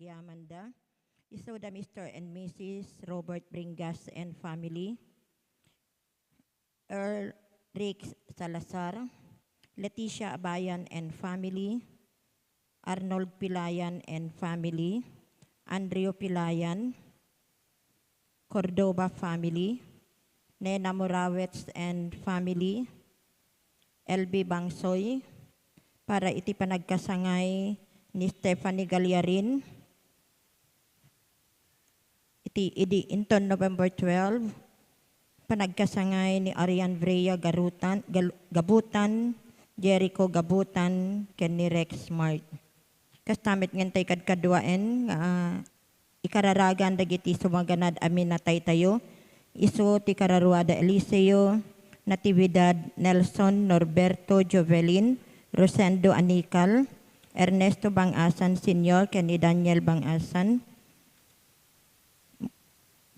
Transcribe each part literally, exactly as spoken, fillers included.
Giamanda, isu da Mister and Missus Robert Bringas and family, Earl Rick Salazar, Leticia Abayan and family, Arnold Pilayan and family, Andrew Pilayan, Cordova family, Nena Morawetz and family, L B Bangsoy, para iti panagkasangay ni Stephanie Gallarin, iti idi inton November twelve, panagkasangay ni Arian Vrea Garutan, Gal-, Gabutan, Jericho Gabutan, ken ni Rex Smart. Kasta met ngan tay kadkaduaen nga, ah, ikararagan dagiti sumaganad a minataytayo, isu ti kararuada Eliseo Natividad, Nelson Norberto Jovelin, Rosendo Anical, Ernesto Bang-asan Senior ken ni Daniel Bang-asan.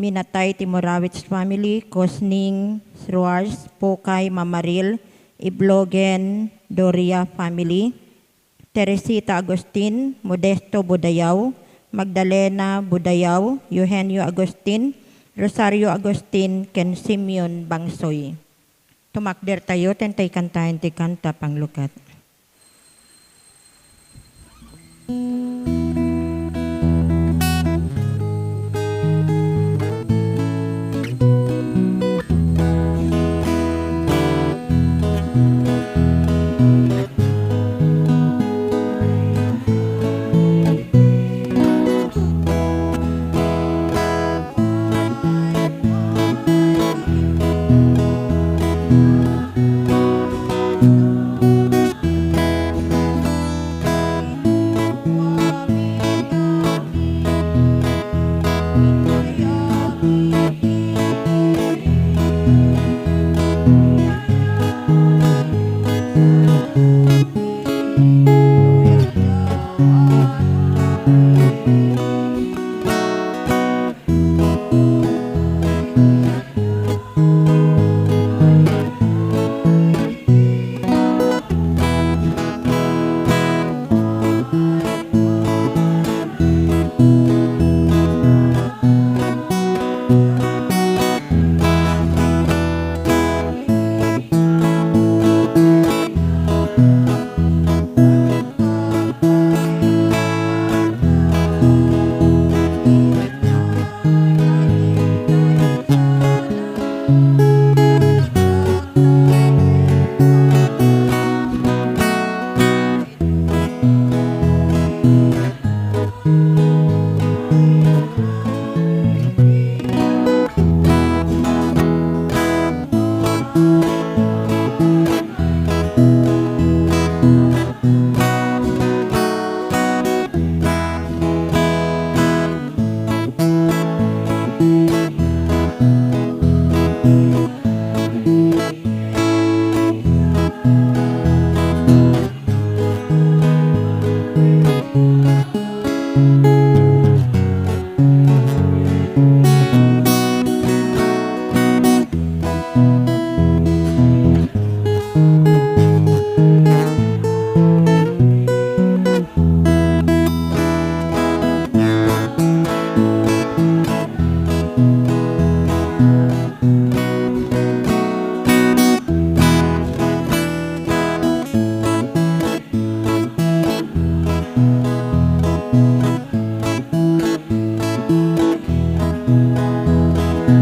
Minatay ti Morawitz family, Cosning, Sruars, Pokay, Mamaril, Iblogen, Doria family, Teresita Agustin, Modesto Budayaw, Magdalena Budayaw, Eugenio Agustin, Rosario Agustin, ken Simeon Bangsoy. Tumakdertayo, tantay kantaen ti kanta panglukat.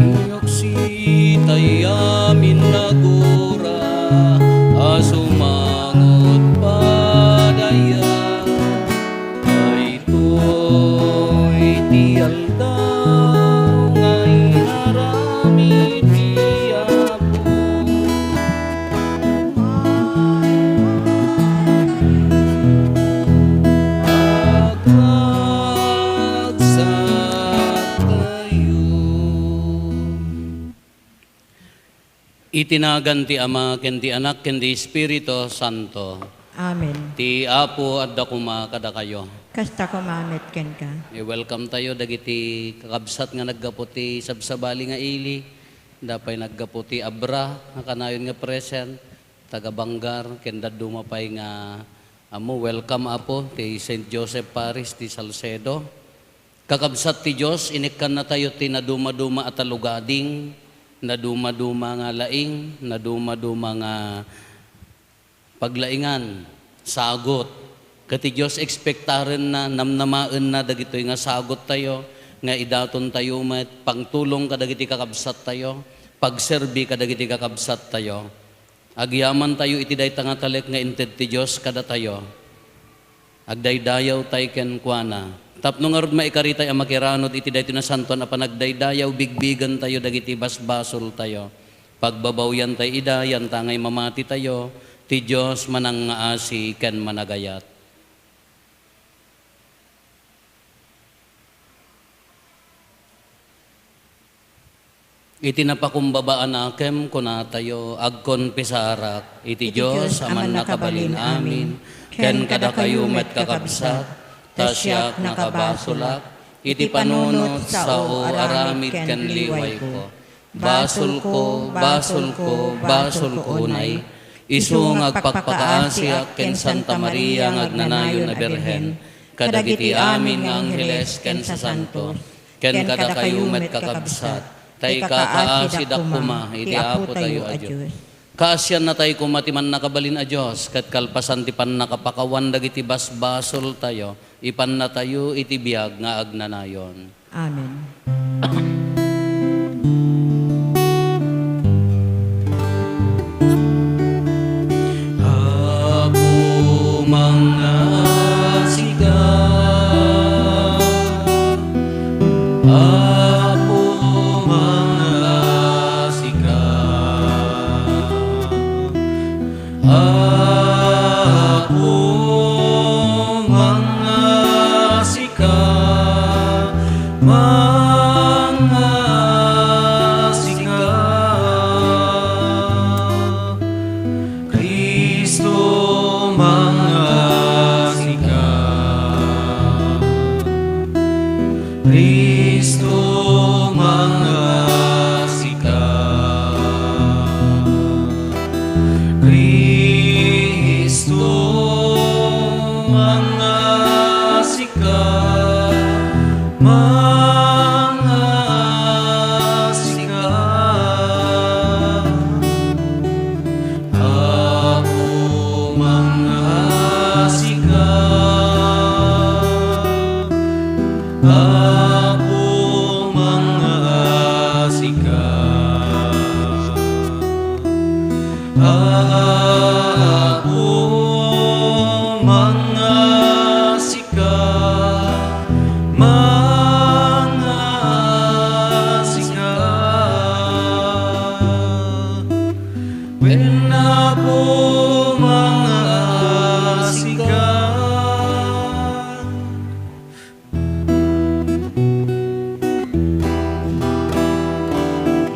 Iyaksi tay amin nagura a sumangot padaya. Daytoy ti aldaw nga inaramid ti Apo. Agkagsaktayo. Iti nagan ti Ama, ken ti Anak, ken ti Espiritu Santo. Amen. Ti Apo adda koma kadakayo. Kasta koma met kenka. I-welcome tayo dagiti kakabsat nga naggapu ti sabsabali nga ili. Adda pay naggapu ti Abra nga kanayon nga present, taga Bangar, ken dadduma pay nga ammo, welcome, Apo, ti Saint Joseph Parish ti Salcedo. Kakabsat ti Dios, inikkannatayo ti nadumaduma a talugading, nadumaduma nga laing, nadumaduma nga paglaingan, sagut. Ket ti Dios, ekspektarenna, namnamaenna dagitoy nga saguttayo, nga idatontayo met, pangtulong kadagiti kakabsattayo, pagserbi kadagiti kakabsattayo. Agyamantayo iti dayta nga talek nga inted ti Dios kadatayo. Agdaydayawtay kenkuana. Tapno ngarud maikaritay a makiranud iti daytoy nasantoan a panagdaydayaw, bigbigentayo dagiti basbasoltayo. Pagbabawyantay ida, yantangay mamatitayo, ti Dios manangngaasi ken managayat. Iti napakumbaba a nakem, kunatayo, agkonfesarak iti Dios a mannakabalin amin, ken kadakayo met, kakabsat, ta siak nakabasolak iti panunot, sao, aramid ken liwayko. Basolko, basolko, basolko unay, isu nga agpakpakaasiak ken Santa Maria nga agnanayon a Birhen, kadagiti amin nga angheles ken sasantos, ken kadakayo met, kakabsat, ta ikaasidak koma iti Apotayo a Dios. Kaasiannatay koma ti Mannakabalin a Dios, ket kalpasan ti pannakapakawan dagiti basbasoltayo, ipannatayo iti biag nga agnanayon. Amen. Apo, mangngaasika. Apo, mangngaasika. Apo, mangngaasika. Mangngaasika. Cristo, mangngaasika. Cristo, mangngaasika. Cristo, mangngaasika. Mangngaasika. Apo, mangngaasika. Apo, mangngaasika. Apo, mangngaasika. Mangngaasika. Wen, Apo, mangngaasika.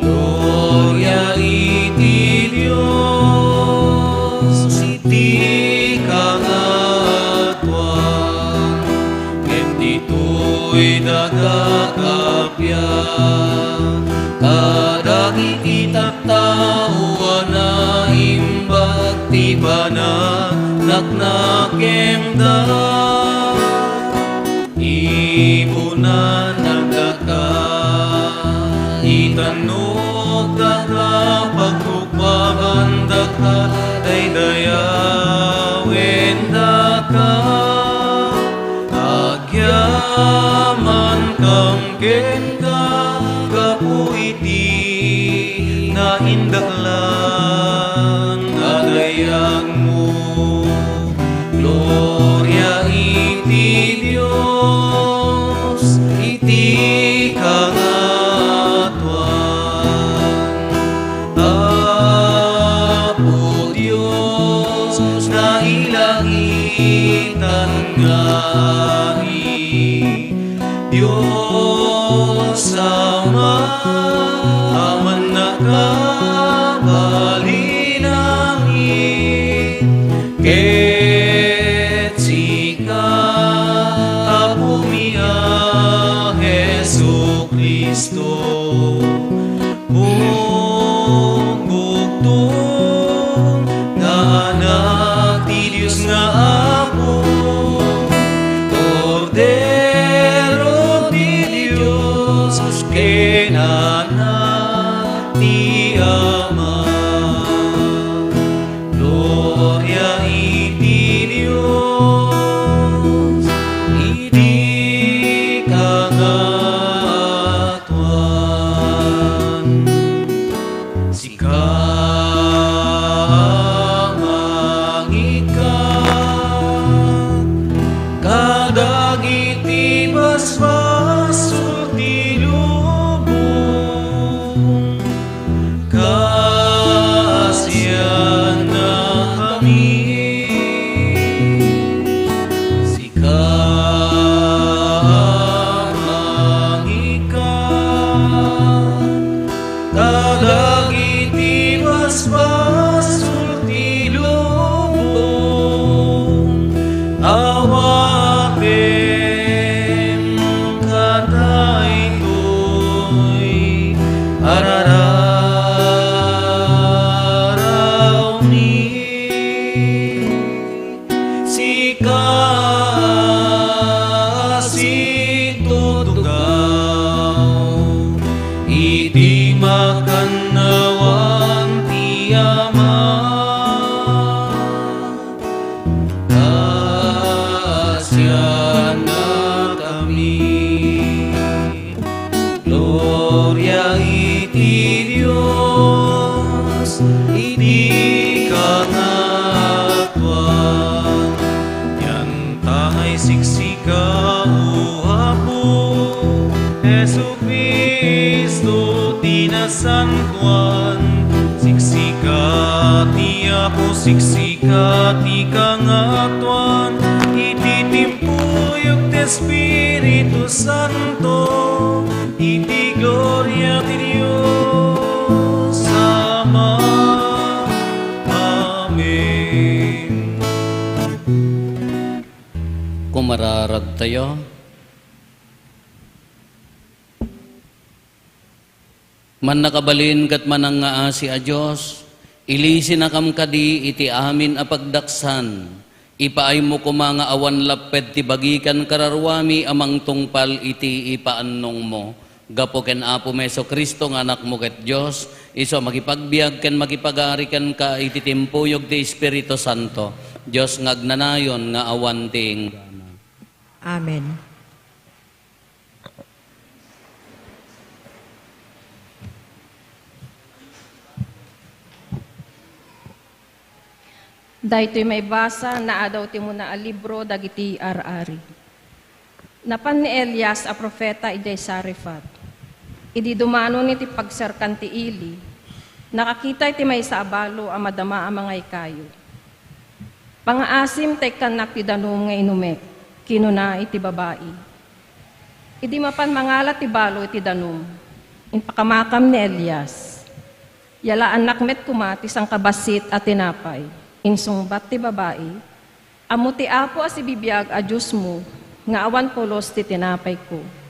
Gloria iti Dios iti kangatoan, ket ditoy daga a biag kadagiti tattao a naimbag ti panagnagnakemda. Ibunan dagdaka, itannok daka, pagrukbaban daka, daydayawen daka. Agyamankam kenka, gapu iti naindaklan a dayagmo. Gloria iti Dios iti kangatoan. Apo Dios, nailangitan nga ari, Dios Ama a mannakabalin amin, ket sika, Apomi a Jesu-Cristo, Bugtong nga Anak ti Dios nga Apo, Kordero ti Ama, gloria iti Dios, iti kangatoan. Sika, Ama, ika, kadagiti basbasol ti lubong, kaasiannakami. Sika, Ama, ika, kadagiti basbasol ti lubong, awatenka daytoy arararawmi. Sika a situtugaw iti makannawan ti Ama, kaasiannakami. Gloria iti Dios iti kangatoan. Diantay siksika, O Apo Jesu-Cristo, ti nasantoan. Siksika ti Apo, siksika ti kangatoan. Iti timpuyog ti Espiritu Santo, iti gloria ti Dios Ama. Amen. Kumararagtayo. Mannakabalin ket manangngaasi a Dios, ilisinakam kadi iti amin a pagdaksan. Ipaaymo koma nga awan lapped ti bagikan kararuami a mangtungpal iti ipaannongmo. Gapu ken Apomi Jesu-Cristo nga Anakmo ket Dios, isu a makipagbiag ken makipagari kenka iti timpuyog ti Espiritu Santo, Dios nga agnanayon nga awan ti inggana. Amen. Daytoy maibasa, naadaw ti umuna a libro dagiti ar-ari. Napan ni Elias a profeta idiay Sarefat. Idi dumanon iti pagserkan ti ili, nakakita iti maysa a balo a madama a mangaykayo. "Pangaasim ta ikkannak ti danum nga inumek," kinuna iti babai. Idi mapan mangala ti balo iti danum, impakamakam ni Elias. "Yalaannak met koma ti sangkabassit a tinapay," insungbat ti babai. "Ammo ti Apo a sibibiag a Diosmo nga awan pulos ti tinapayko.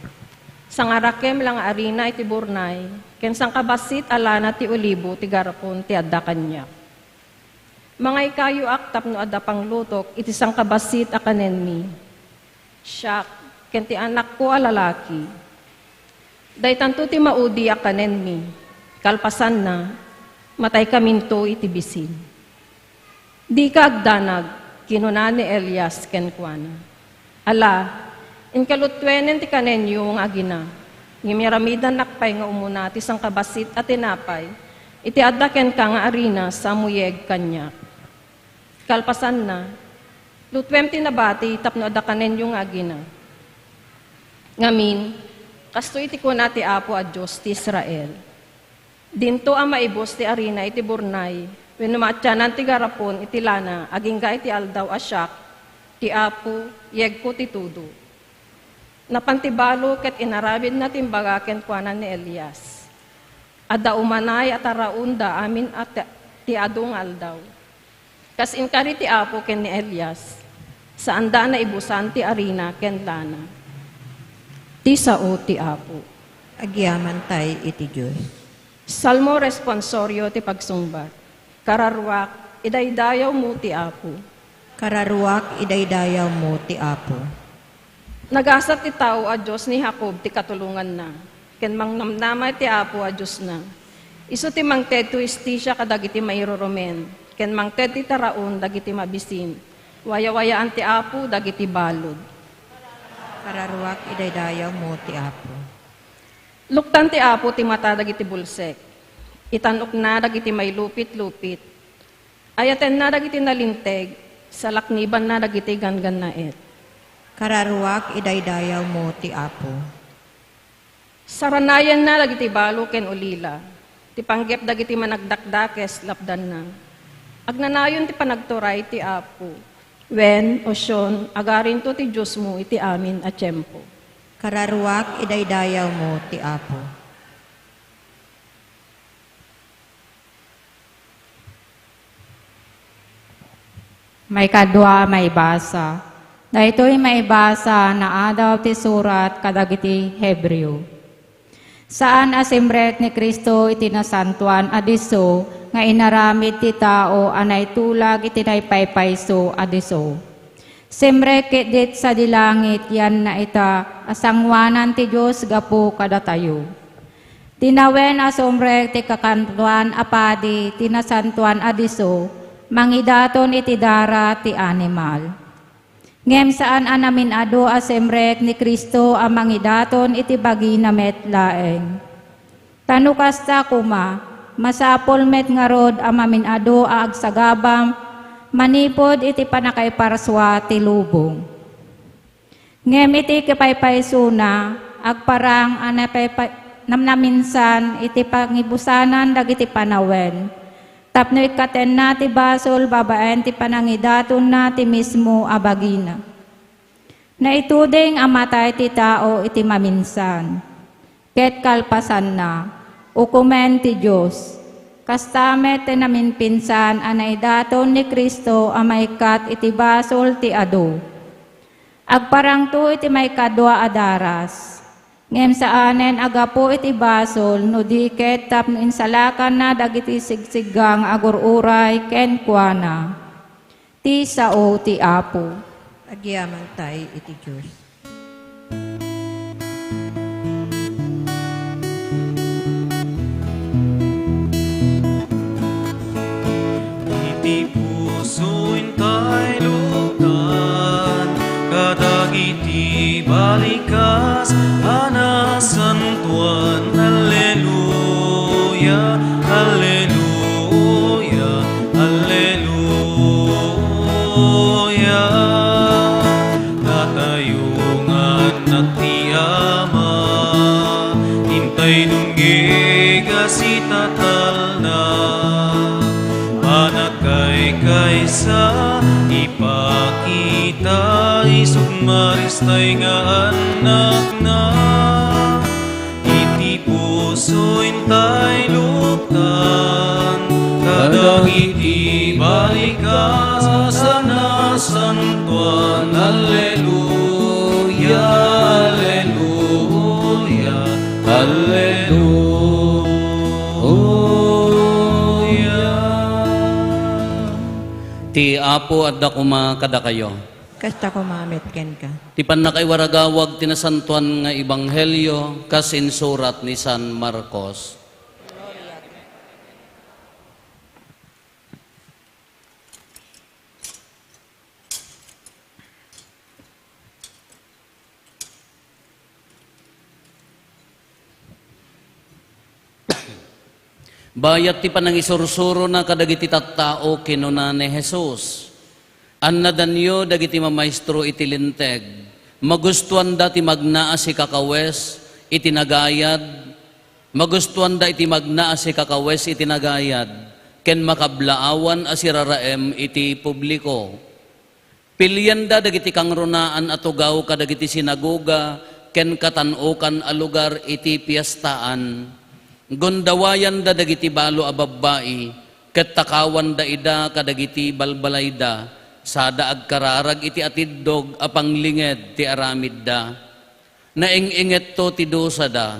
Sangarakem la nga arina iti burnay ken sangkabassit a lana ti olibo ti garapon ti adda kaniak. Mangaykayoak tapno adda panglutok iti sangkabassit a kanenmi, siak ken ti anakko a lalaki. Daytanto ti maudi a kanenmi. Kalpasanna, mataykaminto iti bisin." "Dika agdanag," kinuna ni Elias kenkuana. "Ala, inka luttuenen ti kanenyo nga agina, ngem yaramidannak pay nga umuna ti sangkabassit a tinapay iti adda kenka nga arina sa ammom kaniak. Kalpasanna, luttuem ti nabati tapno adda kanenyo nga agina. Ngamin, kastoy ti kuna ti Apo a Dios ti Israel: Dinto a maibus ti arina iti burnay wenno maatianan ti garapon iti lana agingga iti aldaw a siak, ti Apo, yegko ti tudo." Napan ti balo ket inaramidna ti imbaga kenkuana ni Elias. Adda umanay a taraonda amin a ti, ti adu nga aldaw. Kas inkari ti Apo ken ni Elias, saanda a naibusan ti arina ken lana. Ti sao ti Apo. Agyamantay iti Dios. Salmo responsorio ti pagsungbat. Kararuak, idaydayawmo ti Apo. Kararuak, idaydayawmo ti Apo. Nagasat ti tao a Dios ni Jacob ti katulonganna, ken mangnamnama ti Apo a Diosna. Isu ti mangted ti hustisia kadagiti mairurumen, ken mangted ti taraon dagiti mabisin. Wayawayaan ti Apo dagiti balud. Kararuak, idaydayawmo ti Apo. Luktan ti Apo ti mata dagiti bulsek. Itan-okna dagiti mailupitlupit. Ayatenna dagiti nalinteg, salaknibanna dagiti ganggannaet. Kararuak, idaydayawmo ti Apo. Saranayenna dagiti balo ken ulila, ti panggep dagiti managdakdakes lapdanna. Agnanayon ti panagturay ti Apo. Wen, O Sion, agarinto ti Diosmo iti amin a tiempo. Kararuak, idaydayawmo ti Apo. Maikadua a maibasa. Daytoy maibasa naadaw ti surat kadagiti Hebreo. Saan a simrek ni Cristo iti nasantoan a disso nga inaramid ti tao a naitulag iti naipaypayso a disso. Simrek ketdi sadi langit yan naita a sangoanan ti Dios gapu kadatayo. Tinawen a sumrek ti Kakantoan a Padi ti Nasantoan a Disso, mangidaton iti dara ti animal. Ngem saan a namin-adu a simrek ni Cristo a mangidaton iti bagina met laeng. Ta no kasta koma, masapul met ngarud a mamin-adu a agsagabam manipud iti pannakaiparsua ti lubong. Ngem iti kipaypaysona, agparang a napaypa-, namnaminsan iti pangibusanan dagiti panawen, tapno ikkatenna ti basol babaen ti panangidatonna ti mismo a bagina. Naituding a matay ti tao iti maminsan, ket kalpasanna, ukomen ti Dios. Kasta met ti namimpinsan a naidaton ni Cristo a maikkat iti basol ti adu. Agparangto iti maikadua a daras. Ngem saanen a gapu iti basol no di ket tapno insalakanna dagiti sigsigga nga agur-uray kenkuana. Ti sao ti Apo. Agyamantay iti Dios. Iti puso intay luktan kadagiti balikas a nasantoan. Alleluia, alleluia, alleluia. Datayo nga annak ti Ama, intay dumngeg a sitatalna. Panagkaykaysa, ipakita, isut' maristay nga annakna. Iti puso intay luktan kadagiti balikas a nasantoan. Alleluia, alleluia, alleluia. Ti Apo adda koma kadakayo. Kasta koma met kenka. Ti pannakaiwaragawag ti nasantoan nga ebanghelio kas insurat ni San Marcos. Bayat ti panangisursurona kadagiti tattao, kinuna ni Jesus, "Annadanyo dagiti mamaestro iti Linteg. Magustoanda ti magna a sikakawes iti nagayad, magustoanda iti magna a sikakawes iti nagayad, ken makablaawan a siraraem iti publiko." Pilianda dagiti kangrunaan a tugaw kadagiti sinagoga ken katan-okan a lugar iti piestaan. Gundawayanda dagiti balo a babbai ket takawanda ida kadagiti balbalayda, sada agkararag iti atiddog a panglinged ti aramidda. Naing-ingetto ti dusada.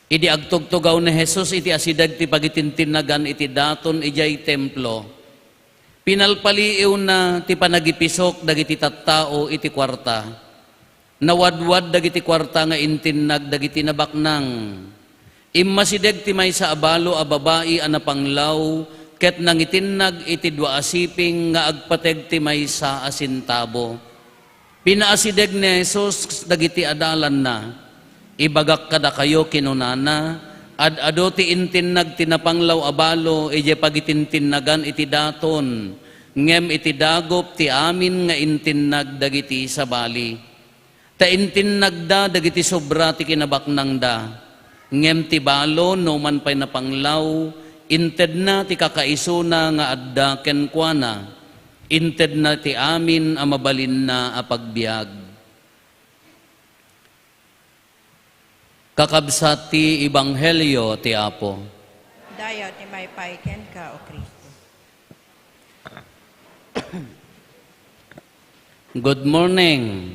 Idi agtugtugaw ni Jesus iti asideg ti pagitintinnagan iti daton idiay Templo, pinalpaliiwna ti panagipisok dagiti tattao iti kuarta. Nawadwad dagiti kuarta nga intinnag dagiti nabaknang. Immasideg ti maysa a balo a babai a napanglaw ket nangitinnag iti dua a siping nga agpateg ti maysa a sentabo. Pinaasideg ni Jesus dagiti adalanna. "Ibagak kadakayo," kinunana, "ad-adu ti intinnag ti napanglaw a balo idiay pagitintinnagan iti daton, ngem iti dagup ti amin nga intinnag dagiti sabali." Ta intinnagda dagiti sobra ti kinabaknangda, ngem ti balo, numan pay napanglaw, intedna ti kakaisuna nga adda kenkuana, intedna ti amin a mabalinna a pagbiag. Kakabsat ti Ebanghelio ti Apo. Dayaw ti maipay kenka, O Cristo. Good morning.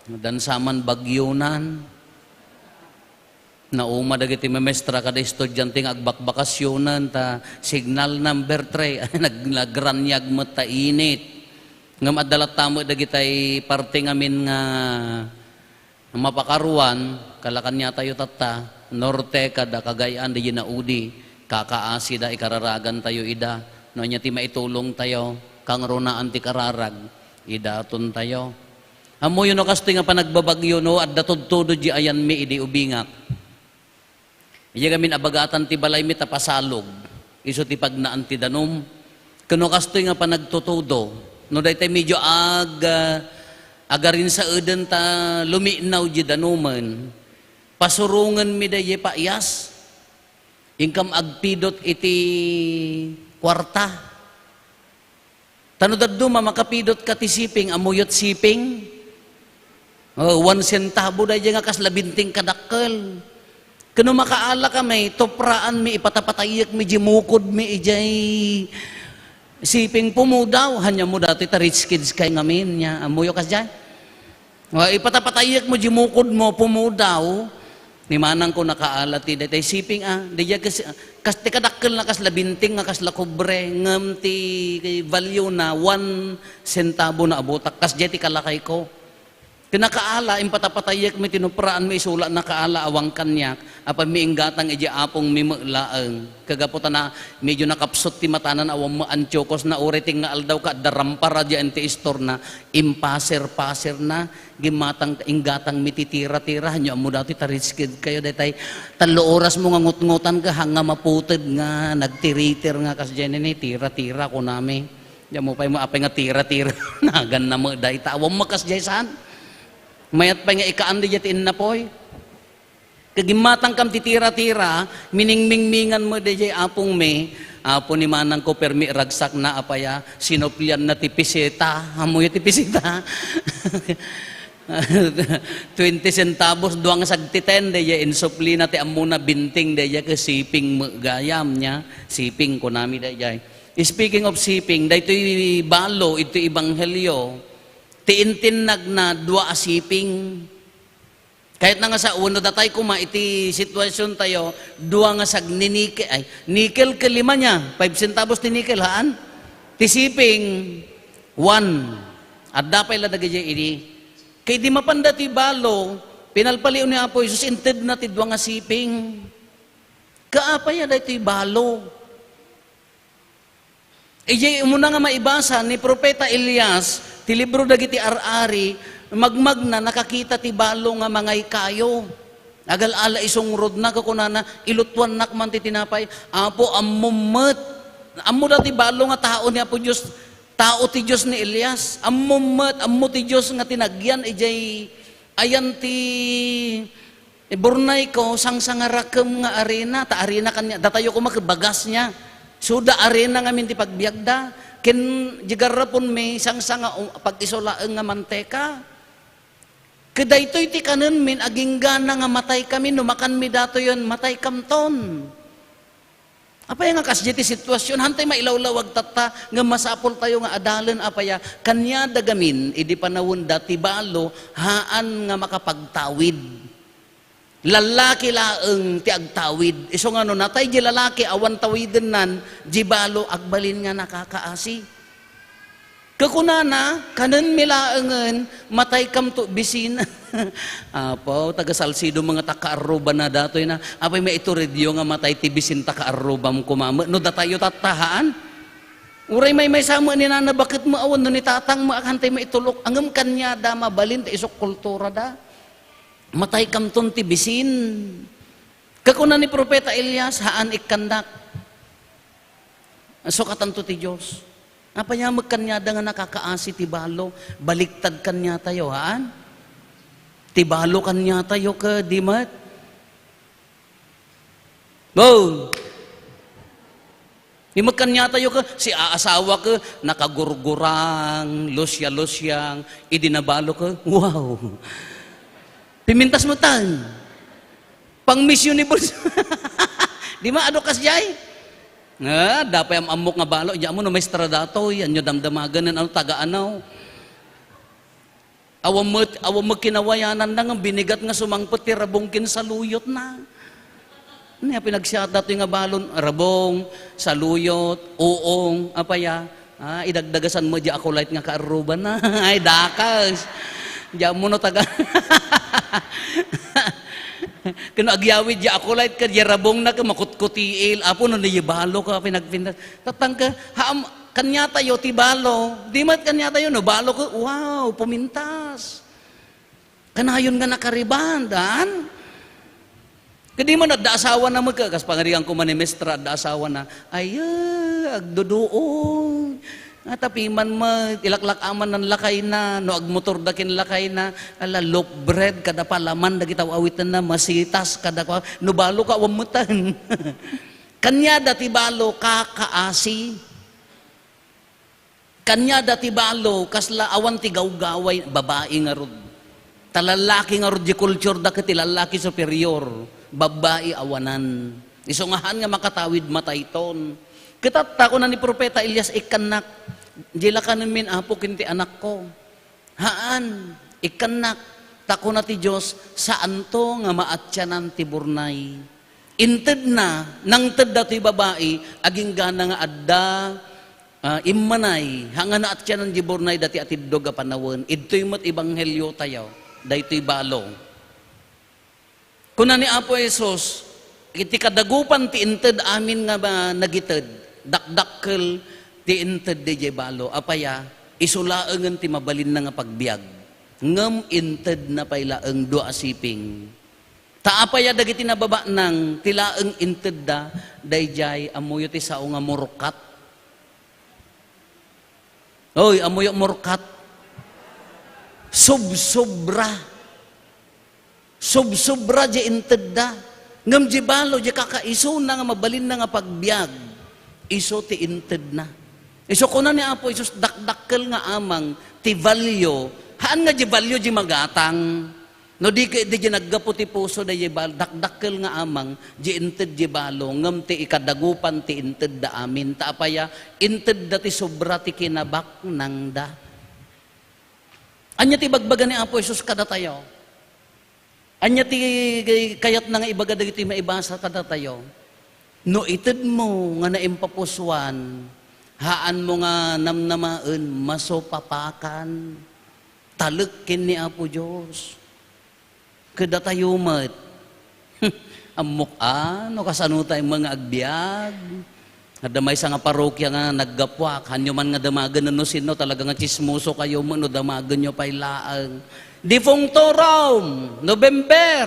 Dansaman bagyonan. Nauma dagiti memestra kada estudiante nga agbakbakasyonan ta signal number three. Nag-, nagranyag met ta init. Ngem adda latta met dagitay parte ngamin nga mapakaruan, kalakan niya tayo tatta, norte kada Cagayan de Yinaudi, kakaasida, ikararagan tayo ida. No anya ti maitulong tayo, kangrunaan ti kararag, idaton tayo. Ammoyo no kastoy nga panagbabagyo, no, adda tudtudo di ayanmi idi ubingak. Iya ngamin abagatan ti balaymi ta pasalog, isu ti pagnaan ti danum. Ken no kastoy nga panagtutudo, no daytay medyo ag-, ah, agarinsaeden ta luminaw di danumen, pasurongenmi daydi paayas. Inkam agpidot iti kuarta. Ta no dadduma, makapidot ka ti siping, ammoyo ti siping? Oh, one centavo daydiay nga kasla binting kadakkel. Ken no makaala kami, tupraanmi, ipatapatayekmi di mukodmi idiay siping, pumudaw. Ania mo datoy ta rich kids kay ngamin, nia? Ammoyo kasdiay? Wa, ipatapatayekmo di mukodmo, pumudaw. Ni manangko nakaala ti daytay siping, ah, daydiay kas, kas ti kadakkelna kasla binting nga kasla kobre, ngem ti value na one centavo na a butak. Kasdiay ti kalakayko. Ken nakaala, impatapatayekmi, tinupraanmi, isulana kaala, awan kaniak, apay mi inggatang idiay apongmi met laeng. Kagapu ta na, medyo nakapsut ti matana, awan met antiokosna, uray ti nga aldaw ka, adda rampara diay ti istorna, impaser-paserna, gimmatang, inggatangmi ti tira-tira, ania mo datoy ta rich kid kayo, daytay tallo oras mo nga ngutngutan ka, hanga maputed nga nagtiritir nga kasdiay nini, tira-tira, kunami. Ania mo pay mo, apay nga tira-tira, naganna met dayta, awan met kasdiay saan. Mayat pay nga ikaan daydiay ti innapoy. Kagimmatangkam ti tira-tira, miningmingmingan met daydiay apongmi, Apo ni manangko, permi ragsakna, apay a, sinupplianna ti piseta. Ammoyo ti piseta? Twenty centavos, dua nga sagtiten, daydiay insupplina ti ammona binting, daydiay ket siping met gayam, nia, siping kunami daydiay. Speaking of siping, daytoy balo, iti ebanghelio, ti intinnagna, dua a siping. Kayatna nga sao, wenno datay koma iti sitwasion tayo, dua nga sagni-, nike-, ay, nickel ken lima nia, five centavos ti nickel, haan? Ti siping, one. Adda pay la dagiti idi. Kay idi mapanda ti balo, pinalpaliw ni Apo Jesus, intedna ti dua nga siping. Kaapay a daytoy balo? Idiay umuna nga maibasa ni Profeta Elias ti libro dagiti ar-ari, magmagna, nakakita ti balo nga mangaykayo. Agal-ala isungrodna, kakunana, "Ilutuannak man ti tinapay." Apo, ammom met. Ammo dati balo nga tao ni Apo Dios, tao ti Dios ni Elias. Ammom met, ammo ti Dios nga tinagyan idiay ayan ti Eh, burnayko, sangsangarakem nga arena, ta arena kaniak, datayo koma ket bagas nia. Suda arena ngamin ti pagbiagda. Ken di garraponmi, sangsanga, um, pag-iso laeng nga manteka. Ket daytoy ti kanenmin, aginggana nga mataykami, no makanmi datoyen, mataykamton. Apay nga kasdiay ti sitwasion? Hantay mailawlawag tatta, ngem masapultayo nga adalen, apay a, kaniada gamin, idi panawenda ti balo, haan nga makapagtawid. Lalaki laeng ti agtawid. Isu nga no natay di lalaki, awan tawidennan, di balo, agbalin nga nakakaasi. Kakunana, kanenmi laengen, mataykamto bisin. Apo, taga Salcedo nga ta kaarrubana datoy na. Apay maituridyo nga matay ti bisin ta kaarrubam kuma. No datayo tattahaan. Uray maymaysa met ni nana, baket met awan no ni tatang met, agantay maitulok. Ngem kaniada, mabalin ta isu kulturada. Mataykamton ti bisin. Kakuna ni Propeta Elias, haan ikkannak. Sukatanto ti Dios. Apay met kaniada nga nakakaasi ti balo, baliktad kaniatayo, haan? Ti balo kaniatayo ket di met. Boom! Di met kaniatayo ket si aasawa ket nakagurgurang, lusya-lusyang, idi nabalo ket, wow! Pimintas met tan. Pang Miss Universe. Di met adu kasdiay? Ah, dapay am-ammok nga balo. Diak ammo no maestra datoy, anyo damdamagen, ano, taga ano. Awan met, awan met kinawayanan na nga binigat nga sumangpet ti rabong ken saluyotna. Ania pinagsiat datoy nga balon? Rabong, saluyot, uong, apaya. Ah, idagdagasan met diay Akulite nga kaarrubanna. Ay, dakas. Diak ammo no taga. Ken no agyawid diay Akulite ket diay rabongna ket makutkutiil. Apo no diay balo ka pinagpintas. Tatangka, haam, kaniatayo ti balo. Di met kaniatayo, no balo ka, wow, pumintas. Kanayon nga nakaribandan. Ket di man adda asawana met, kas pangarigan ko man ni Mestra, adda asawana. Ay, agduduong. Ata piman met, ilaklak-aman nan lakayna, no agmotor da ken lakayna, ala, loaf bread, kada palaman, dagiti aw-awitenna, masitas, kada kua, no balo ka, awan metten. Kaniada ti balo, kakaasi. Kaniada ti balo, kasla awan ti gawgaway, babai ngarud. Ta lallaki ngarud di kulturda ket ti lallaki superior, babbai awanan. Isu nga haan nga makatawid matayton. Ket ta kuna ni Profeta Elias, "Ikkannak, di la kanenmin, Apo, ken ti anakko." Haan, ikkannak, ta kuna ti Dios, saanto nga maatianan ti burnay. Intedna, nangted datoy babai, aginggana nga adda, ah, immanay, ha nga naatianan di burnay dati atiddog a panawen. Idtoy met ebanghelio tayo, daytoy balo. Kuna ni Apo Jesus, iti kadagupan ti inted amin nga ma-, nagited, dakdakkel ti inted diay balo. Apaya, isu laengen ti mabalinna nga pagbiag. Ngem intedna pay laeng dua a siping. Ta apaya dagiti nababanag, ti laeng intedda, daydiay, ammoyo ti sao nga murkat. Oy, ammoyo murkat. Subsobra. Subsobra di intedda. Ngem di balo, di kakaisuna nga mabalinna nga pagbiag. Isu ti intedna. Isu kuna ni Apo Jesus, dakdakkel nga amang ti value. Haan nga di value di magatang. No di ket, di naggapu ti puso daydiay bal-, dakdakkel nga amang, di inted di balo, ngem ti ikadagupan ti intedda amin. Ta apaya, intedda ti sobra ti kinabaknangda. Ania ti ibagbaga ni Apo Jesus kadatayo? Ania ti kayatna nga ibaga dagiti maibasa kadatayo? No itedmo nga naimpapusuan, haanmo nga namnamaen, masupapakan. Talek ken ni Apo Dios. Kadatayo met. Ammok a, no kasano tayo nga agbiag. Adda maysa nga parokya nga naggapuak, hanyo man nga damagen no sino, talaga nga tsismoso kayo met no damagenyo pay laeng. Defunctorum, November.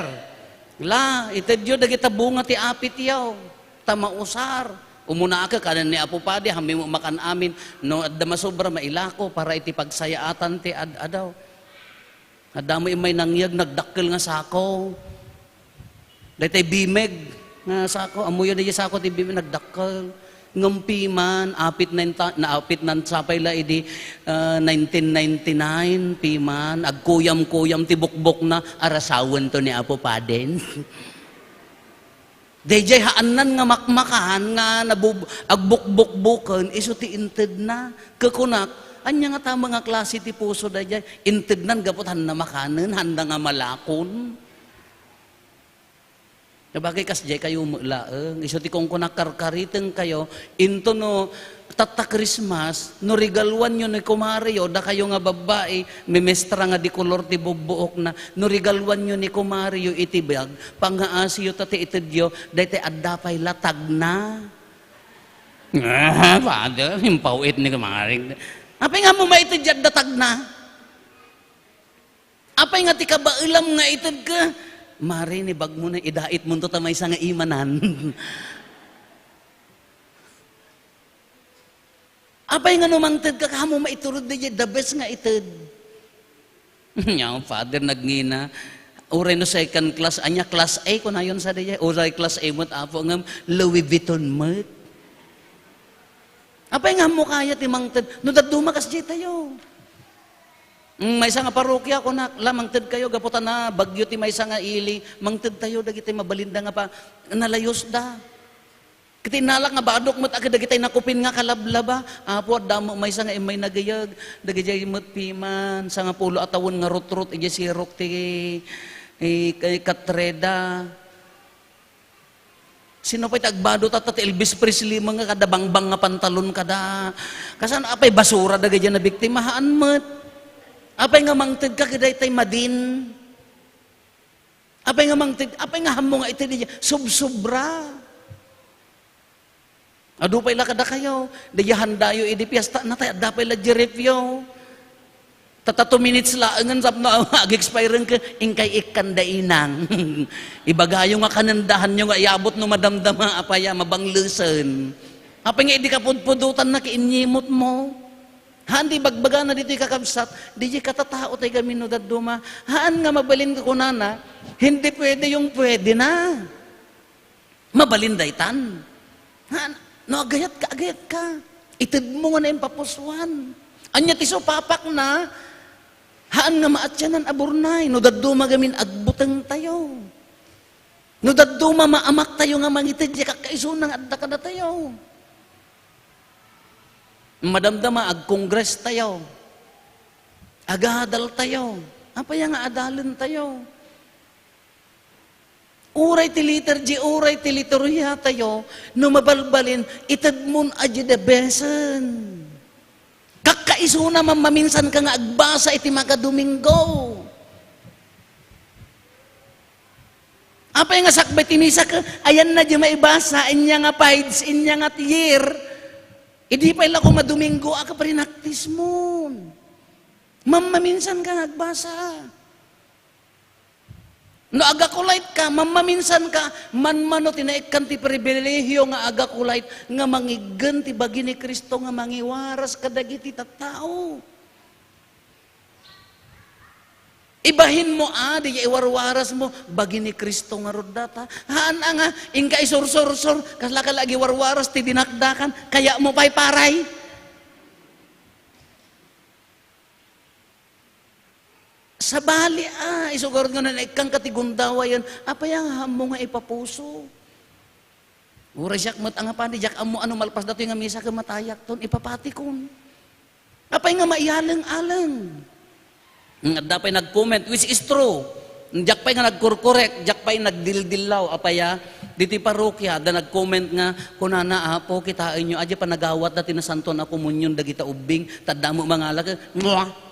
La, itedyo dagita bunga ti apityo. Ta mausar. Umunaak kanen ni Apo Padi, haanmi met makan amin. No adda masobra, mailako para iti pagsayaatan ti ad-adaw. Adda met immay nangyeg, nagdakkel nga sako. Daytay bimeg nga sako, ammoyo daydiay sako ti bimeg, nagdakkel. Ngem piman, apit na inta-, naapit na sapay la idi, ah, nineteen ninety-nine, piman, agkuyam-kuyam ti bukbokna, arasawen to ni Apo Paden. Daydiay haannan nga makmakan nga nabub-, agbukbukbuken, isu ti intedna. Kekunak, ania nga tama nga klase ti puso daydiay? Intednan gapu ta haanna makanen, haanna nga malakon. Nabagay kasdiay kayo met laeng. Isu ti kunkuna, karkaritengkayo. Into no tatta Christmas, no regaluanyo ni kumareyo, dakayo nga babbai, memestra nga di kolor ti bubbuokna, no regaluanyo ni kumareyo iti bag, pangngaasiyo ta ti itedyo, daytoy adda pay la tagna. Ah, Father, impaw-it ni kumare. Apay nga mo maited diay adda tagna? Apay nga ti kabaelam nga itedka? Mare, ni bagmo na, idaitmonto ta maysa nga imanan. Apay nga no mangtedka, kamo maiturod daydiay the best nga ited? Nya, Father, nagngina. Uray no second class, ania, class A, kunayon sa daydiay. Uray class A met, Apo, ngem Louis Vuitton met. Apay nga ammo kaya ti mangted? No dadduma kasdiay tayo. Mm, maysa nga parokya, kunak, la, mangted kayo, gapu ta nabagyo ti maysa nga ili, mangted tayo, dagiti mabalinda nga pa, nalayosda. Ket innalak nga badok met a kadagitay nakupin nga kalablaba. Apo, adda mo maysa nga immay nagayag, dagidiay met piman, sangapulo a tawen nga rutrot, idiay sirok ti, eh, kay Katreda. Sino pay ti agbado tatta ti Elvis Presley mo nga kada bangbang nga pantalon kada? Kasano, apay basura dagiti nabiktima? Haan met. Apay nga mangted ka kadaytay madin? Apay nga mangted, apay nga hammo nga ited idiay subsobra? Adu pay la kadakayo, daydiay handayo idi piesta, natay, adda pay la di refyo. Tatta two minutes laengen tapno ag-expire-en ket inkay ikkan da inang. Ibagayo nga kanendahanyo nga iabot no madamdama, apay a, mabanglesen. Apay nga idi kapudpudotanna ket inyimotmo? Haan ti ibagbagana ditoy, kakabsat, daydiay katatao tay gamin no dadduma. Haan nga mabalin nga kunana, "Hindi pwede yung pwede na." Mabalin daytan. Haan, no agayatka, agayatka. Itedmo nga naimpapusoan. Ania ti supapakna? Haan nga maatianan a burnay no dadduma gamin agbutengtayo. No dadduma maamaktayo nga mangited diay kakkaisuna nga adda kadatayo. Madamdama, ag-congress tayo. Agadal tayo. Apay nga adalen tayo? Uray ti liturgy, uray ti liturgia tayo, no mabalbalin, itedmon a di the best-en. Kakkaisuna, mammaminsan ka nga agbasa iti makadomingo. Apay nga sakbay ti misa ket ayanna di maibasa, inya nga page, inya nga year, idi pay la ko madomingo a kaprinaktismon. Mammaminsan ka nga agbasa. No agakulait ka, mammaminsan ka, manmano ti naikkan ti pribilehiyo nga agakulait nga mangiggen ti bagi ni Cristo nga mangiwaras kadagiti tattao. Ibahinmo a, di iwarwarasmo, bagi ni Cristo ngarud data. Haan a nga, inka isursursur, kasla ka la agiwarwaras ti dinakdakan, kayatmo pay paray. Sabali a, isu ngarud nga naikkan ka ti gundawayen, apay nga hammo nga ipapuso? Uray siak met a nga padi, diak ammo a no malpas datoy nga misa ket matayakton, ipapatikon. Apay nga maiyaleng-aleng? Hmm, adda pay nag-comment, which is true. Diak pay nga nagkurkurek, diak pay nagdildillaw, apay a, ditoy parokya, adda nag-comment nga, kunana, "Apo, kitaenyo, a, diay panagawatda ti Nasantoan a Komunion dagita ubbing, ta adda met mangala ket, mwah!"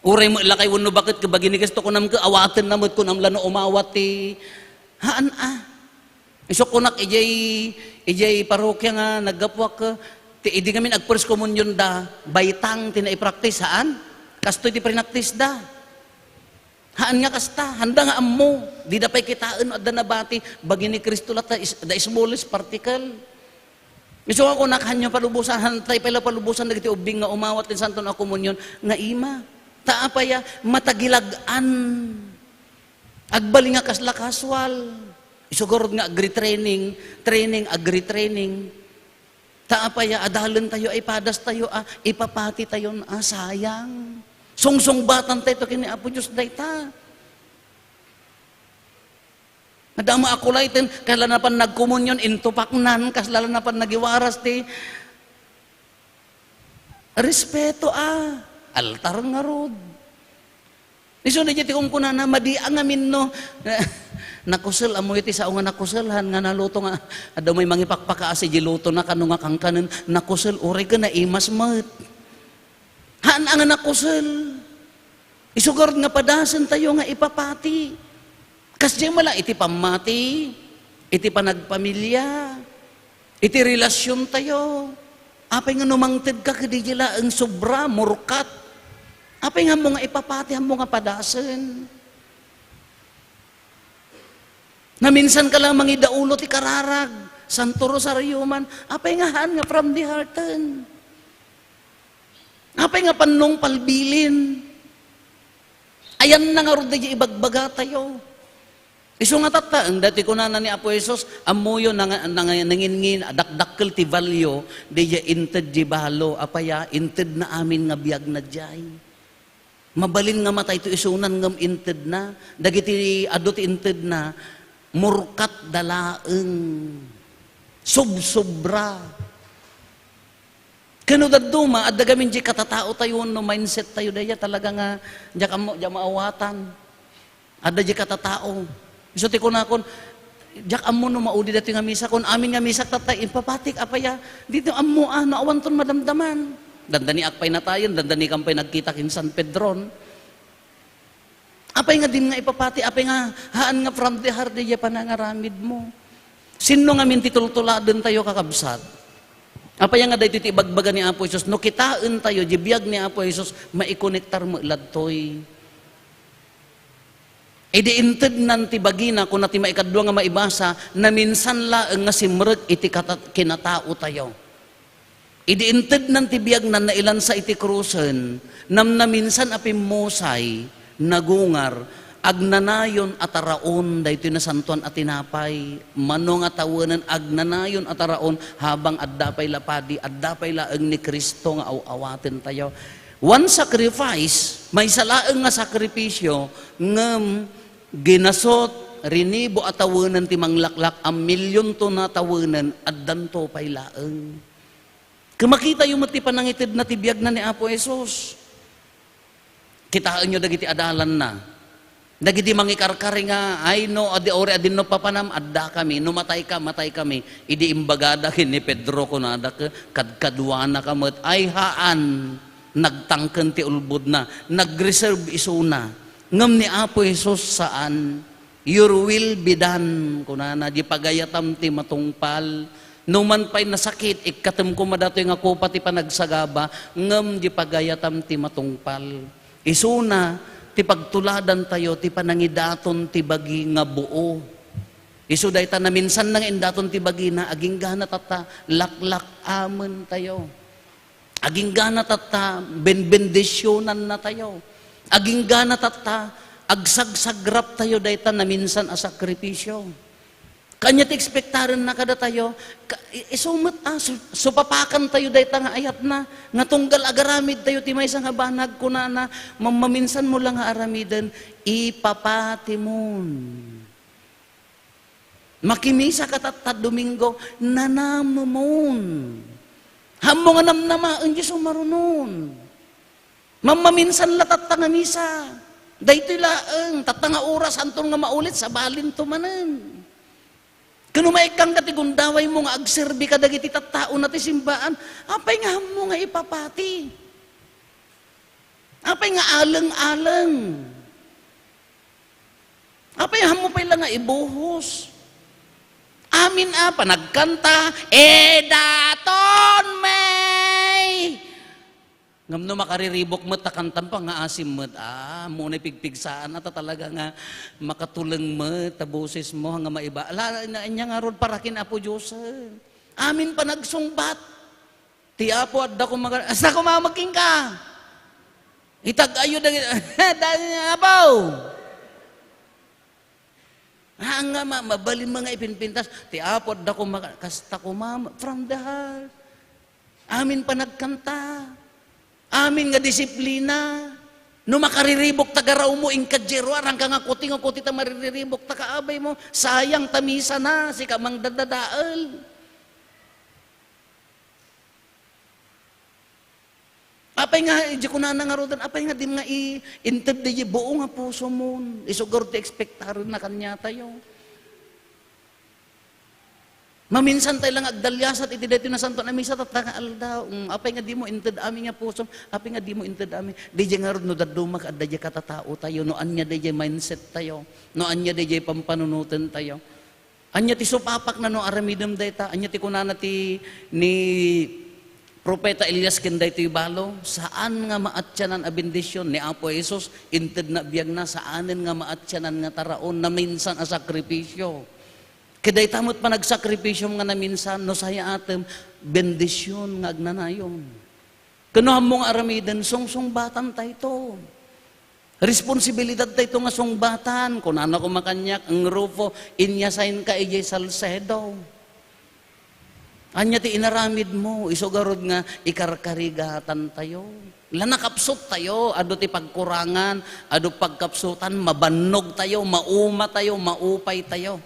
Uray met lakay wenno baket ket bagi ni Cristo, kunam ket awatenna met, kunam la no umawat ti, haan a. Isu kunak idiay, idiay parokya nga naggapuak, ti idi ngamin ag-first communion da, baitang ti naipraktis, haan? Kastoy ti prinaktis da. Haan nga kasta, handa nga ammo, dida pay kitaen no adda nabati, bagi ni Cristo latta, is, the smallest particle. Isu nga kunak, hanyo palubosan, hantay pay la palubosan dagiti ubbing nga umawat ti Santon a Komunion nga ima. Ta apay a, matagilag-an. Agbalin nga kasla casual. Isu garud nga agri-training, training, agri-training. Ta apay a, adalen tayo, ay padas tayo a, ipapati tayo a, sayang. Sungsungbatan tayo ken ni Apo Dios dayta. Adda met a kulayten, kasla napan nagkomunion, intupaknan, kasla napan nagiwaras ti respeto a, altar ngarud. Isu daydiay ti kunkunana, madi a ngamin no, Nakusel, ammoyo ti sao nga nakusel, han nga naluto nga, adda may mangipakpakaasi di lutona, kano nga kankanen, nakusel, uray ken naimas met. Haan a nga nakusel. Isu garud nga padasentayo nga ipapati. Kasdiay met la iti pammati, iti panagpamilia, iti relasiontayo. Apay nga no mangtedka kadi di laeng sobra, murkat. Apay nga ammo nga ipapati, ammo nga padasen. Naminsan ka la mangidaulo ti kararag, Santo Rosario man. Apay nga haan nga from the hearten. Apay nga pannong palbilin. Ayanna ngarud daydi ibagbagatayo. Isu nga tatta, daytoy kunana ni Apo Jesus, ammoyo nang-, nang-, nangingin, dakdakkel ti value, daydi inted di balo, apay a, intedna amin nga biagna diay. Mabalin nga matay ti isunan ngem intedna. Dagiti adu ti intedna, murkatda laeng. Sobsobra. Ken no dadduma, adda gamin di katataotayo wenno mindsettayo dayta talaga nga diak ammo, diak maawatan. Adda di katatao. Isu ti kunakon, diak ammo no maudi daytoy nga misa, kun amin nga misak tatta, impapatik, apay a, ditoy ammo a, no awanton madamdaman. Dandaniak pay natayen, dandanikam pay nagkita ken San Pedron. Apay nga dim nga ipapati, apay nga haan nga from the heart, daydi panangaramidmo. Sinno ngamin ti tultuladentayo, kakabsat? Apay nga daytoy ti ibagbaga ni Apo Jesus, no kitaentayo, di biag ni Apo Jesus, maikonektar met ladtoy. Idi intednan ti bagina, kuna ti maikadua nga maibasa, naminsan laeng nga simrek iti kata-, kinataotayo. Idi intednan ti biagna, nailansa iti krusen, namnaminsan a pimmusay, nagungar, agnanayon a taraon daytoy nasantoan a tinapay, mano nga tawenen agnanayon a taraon, habang adda pay la padi, adda pay laeng ni Cristo nga aw-awatentayo. One sacrifice, maysa laeng nga sakripisio, ngem ginasot, rinibo a tawenen ti manglaklak, a milionto a tawenen, addanto pay laeng. Ket makitayo met ti panangitedna ti biagna ni Apo Jesus. Kitaenyo dagiti adalanna. Dagiti mangikarkari nga, "Ay, no, adi, uri, adinno papanam, addakami. No matayka, mataykami." Idi imbagada ken ni Pedro, kunada, "Ke-, kadkaduanaka met." Ay, haan. Nagtangken ti ulbodna. Nag-reserve isuna. Ngem ni Apo Jesus, saan. "Your will be done," kunana, "di pagayatam ti matungpal." Numan pay nasakit, ikkatem koma datoy nga kopa ti panagsagaba, ngem di pagayatam ti matungpal. Isuna ti pagtuladantayo ti panangidaton ti bagi nga buo. Isu dayta naminsan na nga indaton ti bagina, aginggana tatta, laklak-amentayo. Aginggana tatta, benbendisionannatayo. Aginggana tatta, agsagsagraptayo dayta naminsan a sakripisio. Kanya ti ekspektarenna kadatayo, ka-, i-, isu met, ah, su-, supapakantayo dayta nga ayatna, nga tunggal agaramidtayo ti maysa nga banag, kunana, "Mammaminsanmo la nga aramiden, ipapatimon." Makimisaka tatta Domingo, nanamemon. Haanmo nga namnamaen diay sumarunon. Mammaminsan la tatta nga misa. Daytoy laeng, tatta nga oras, haanton nga maulit, sabalinto manen. Ken no maikkanka ti gundawaymo nga agserbi kadagiti tattaona ti simbaan, apay nga haanmo nga ipapati? Apay nga aleng-aleng? Apay, haanmo pay la nga ibuhos? Amin a panagkanta, "Idaton mi!" Ngem no makariribuk met ta kantam, pangngaasim met, ah, ammom a pigpigsaan, ta talaga nga makatuleng met ta bosesmo nga maiba. Ala, ania, ania ngarud para ken Apo Diosen? Amin panagsungbat. Ti Apo, adda koma, kasta koma met kenka. Itag-ayyo dagiti, dagiti Apo. Ah, nga ma-, mabalin nga ipinpintas. Ti Apo, adda koma, kasta koma, from the heart. Amin panagkanta. Amin nga disiplina. No makariribuk ta garawmo, inka diay ruar, haanka nga kuti, nga kuti ta maririribuk ta kaabaymo. Sayang ta misa na, sika mangdadadael. Apay nga, idiay kunana ngaruden, apay nga dim nga i-, inted daydi buo nga pusomon. Isu ngarud ti ekspektarenna kaniatayo. Maminsan tayo lang agdaliasat iti daytoy nasantoan a misa tatta nga aldaw. Mm, apay nga dimo inted amin nga pusom? Apay nga dimo inted amin? Daydiay ngarud no dadduma ka, adda diay katataotayo, no ania daydiay mindset tayo, no ania daydiay pampanunotentayo. Ania ti supapakna no aramidem dayta? Ania ti kunana ti ni Profeta Elias ken daytoy balo? Saan nga maatianan a bendision ni Apo Jesus, intedna biagna, saanen nga maatianan nga taraon, naminsan a sakripisio. Ket dayta met panagsakripisio nga naminsan, no sayaatem, bendision nga agnanayon. Ken no ammom nga aramiden, sungsungbatan tayto. Responsibilidad tayto nga sungbatan. Kunana koma kaniak, "Eng Rufo, inyasaynka idiay Salcedo." Ania ti inaramidmo? Isu garud nga ikarkarigatan tayo. La, nakapsut tayo. Adu ti pagkurangan, adu pagkapsutan, mabannog tayo, mauma tayo, maupay tayo.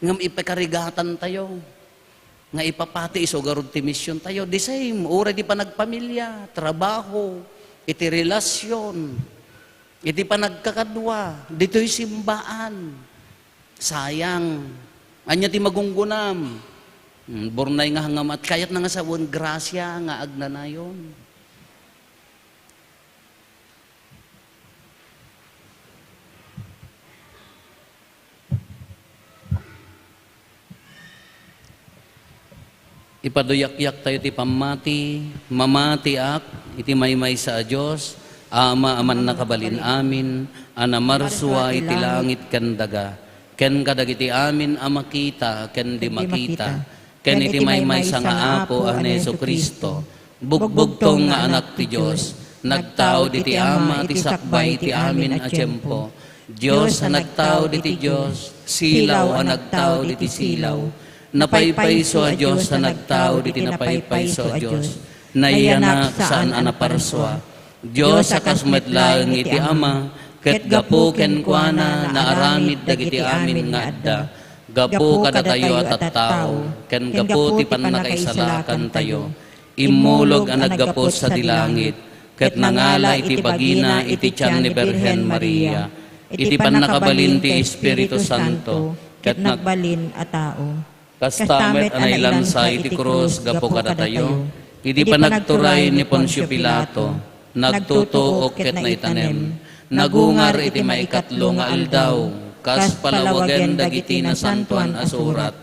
Ngem ipakarigatan tayo nga ipapati isu garud ti mision tayo. The same, uray ti panagpamilia, trabaho, iti relasyon, iti panagkakadua, ditoy simbaan. Sayang. Ania ti magunggunam? Hmm, burnay nga hangamat. Kayatna nga sawen, grasia nga agnanayon. Ipaduyakyak tayo ti pammati. Mamatiak iti maymaysa a Dios, Ama a mannakabalin amin, a namarsua iti langit ken daga, ken kadagiti amin a makita ken di makita, ken iti maymaysa nga Apo a ni Jesu-Cristo, bugbugtong nga Anak ti Dios, nagtaud iti Ama iti sakbay ti amin a tiempo. Dios a nagtaud iti Dios, silaw a nagtaud iti silaw. Napaypayso a Dios a nagtaud iti napaypayso a Dios. Nayanak saan a naparsua. Dios a kas met laeng iti Ama, ket gapu kenkuana naaramid dagiti amin nga adda. Gapu kadatayo a tattao, ken gapu ti pannakaisalakantayo, immulog a naggapu sadi langit, ket nangala iti bagina iti tian ni Birhen Maria, iti pannakabalin ti Espiritu Santo, ket nagbalin a tao. Kasta met a nailansa iti krus gapu kadatayo, iti panagturay ni Poncio Pilato, nagtutuok ket naitanem, nagungar iti maikatlo nga aldaw, kas palawagen dagiti Nasantoan a Surat.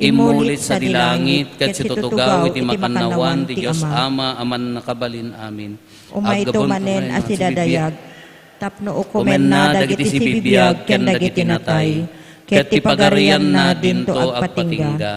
Immulit sadi langit ket situtugaw iti makannawan ti Dios Ama a Mannakabalin amin. Umayto manen a sidadayag, tapno ukomenna dagiti sibibiag ken dagiti natay, ket ti pagarianna dinto agpatingga.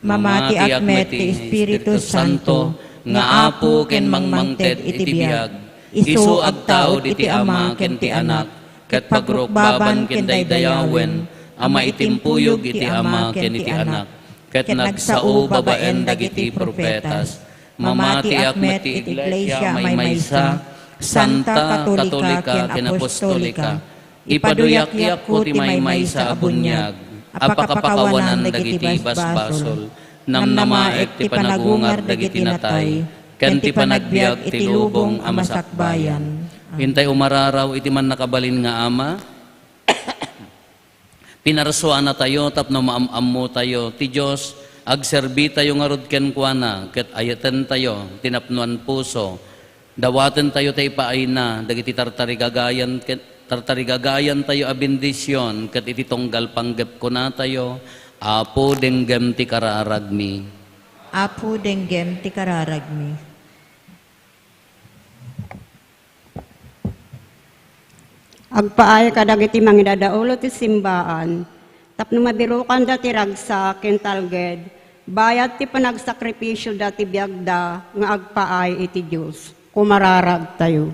Mamatiak met ti Espiritu Santo nga Apo ken mangmangted iti biag. Isu agtaud iti Ama ken ti Anak, ket pagrukbaban ken daydayawen a maitimpuyog iti Ama ken iti Anak, ket nagsao babaen dagiti profetas. Mamatiak met iti Iglesia a maymaysa, santa, katolika, ken apostolika. Ipaduyakyakko ti maymaysa a buniag a pakapakawanan dagiti basbasol, namnamaek ti panagungar dagiti natay, ken ti panagbiag iti lubong a masakbayan. Intay umararaw iti mannakabalin nga Ama. Pinarsuanatayo tapno maam-ammotayo ti Dios, agserbitayo ngarud kenkuana, ket ayatentayo ti napnoan puso. Dawatentayo ti ipaayna dagiti tartarigagayan ket, tartarigagayantayo a bendision, ket iti tunggal panggep kunatayo, "Apo, denggem ti kararagmi." Apo, denggem ti kararagmi. Agpaay kadagiti mangidadaulo ti simbaan, tapno mabirokanda ti ragsak ken talged, bayat ti panagsakripisioda ti biagda nga agpaay iti Dios. Kumararagtayo.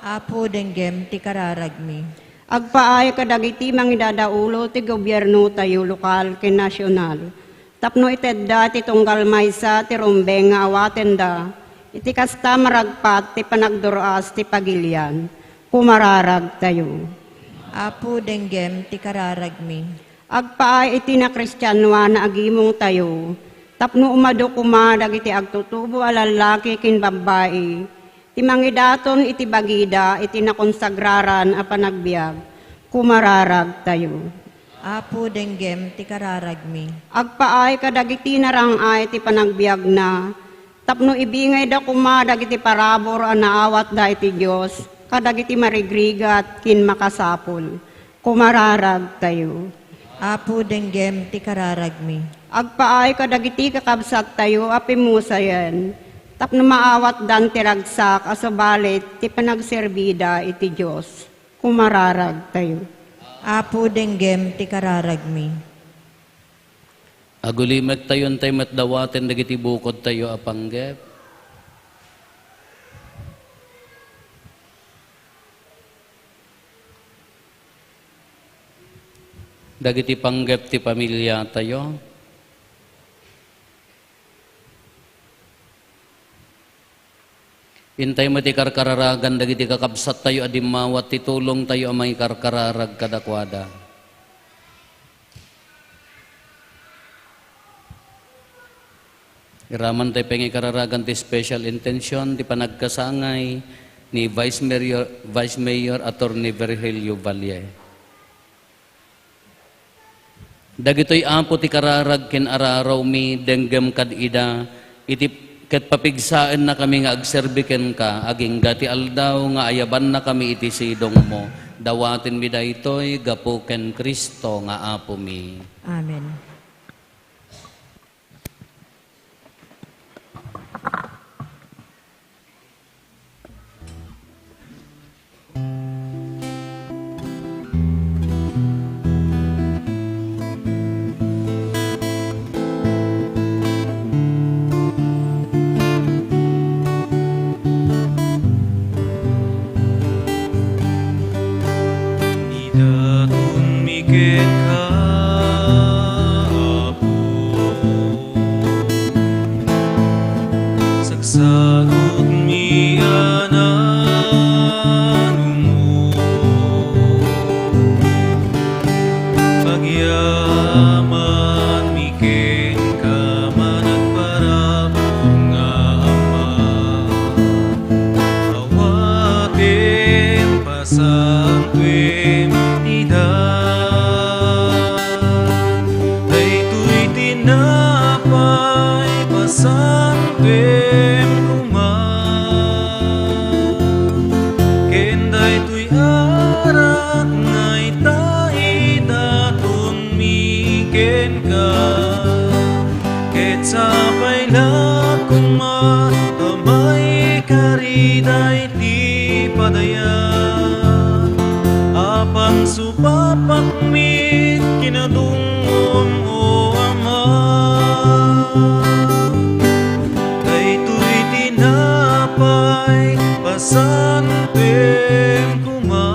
Apo, denggem ti kararagmi. Agpaay kadagiti mangidadaulo ti gobiernotayo lokal ken nasional, tapno itedda ti tunggal maysa ti rumbeng nga awatenda, iti kasta, maragpat ti panagdur-as ti pagilian. Kumararagtayo. Apo, denggem ti kararagmi. Agpaay iti nakristianoan a agimongtayo, tapno umadu koma dagiti agtutubo a lallaki ken babbai, ti mangidaton iti bagida iti nakonsagraran a panagbiag. Kumararagtayo. Apo, denggem ti kararagmi. Agpaay kadagiti narang-ay ti panagbiagna, tapno ibingayda koma dagiti parabur a naawatda iti Dios kadagiti marigrigat ken makasapul. Kumararagtayo. Apo, denggem ti kararagmi. Agpaay kadagiti kakabsattayo a pimusayen, tapno maawatdan ti ragsak a subalit ti panagserbida iti Dios. Kumararagtayo. Apo, denggem ti kararagmi. Agulimektayo, intay met dawaten dagiti bukodtayo a panggep. Dagiti panggep ti pamiliatayo. Intay met ti karkararagan dagiti kakabsattayo a dimmawat ti tulongtayo a mangikarkararag kadakuada. Iraman tay pangikararagan ti special intention ti panagkasangay ni Vice Mayor, Vice Mayor Attorney Virgilio Valle. Dagitoy, Apo, ti kararag ken ararawmi, denggem kad ida, iti ket papigsaennakami nga agserbi kenka, agingga ti aldaw nga ayabannakami iti sidongmo. Dawatenmi daytoy gapu ken Cristo nga Apomi. Amen. Idatonmi kenka, Apo. Sagsagutmi a nanumo. Agyamanmi kenka, managparabur nga Ama. Awatem, pasantuem ida. Daytoy tinapay, pasantuem koma. Ken daytoy arak nga ita, idatonmi kenka. Ket sapay la koma ta maikari daytoy ti padaya. Apan supapakmi kinadungngom, O Ama. Daytoy tinapay, pasantuem koma.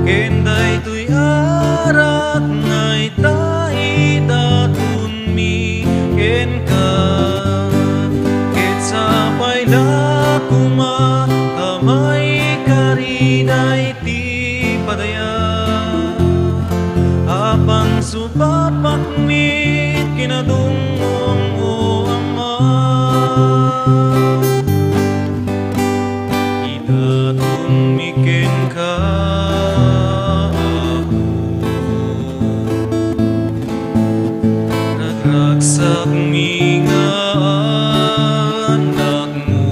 Ken daytoy arak nga ita, idatonmi kenka. Ket sapay la koma ta maikari daytoy ti padaya. Apan supapakmi kinadungngom, O Ama. Idatonmi kenka, Apo. Ragragsakmi nga anakmo.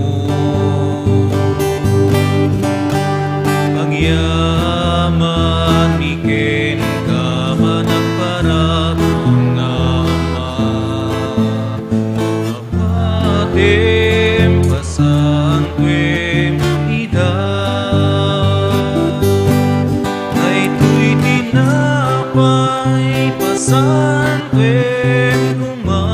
Agyamanmi kenka, managparabur nga Ama. Awatem, pasantuem ida. Daytoy tinapay, pasantuem koma.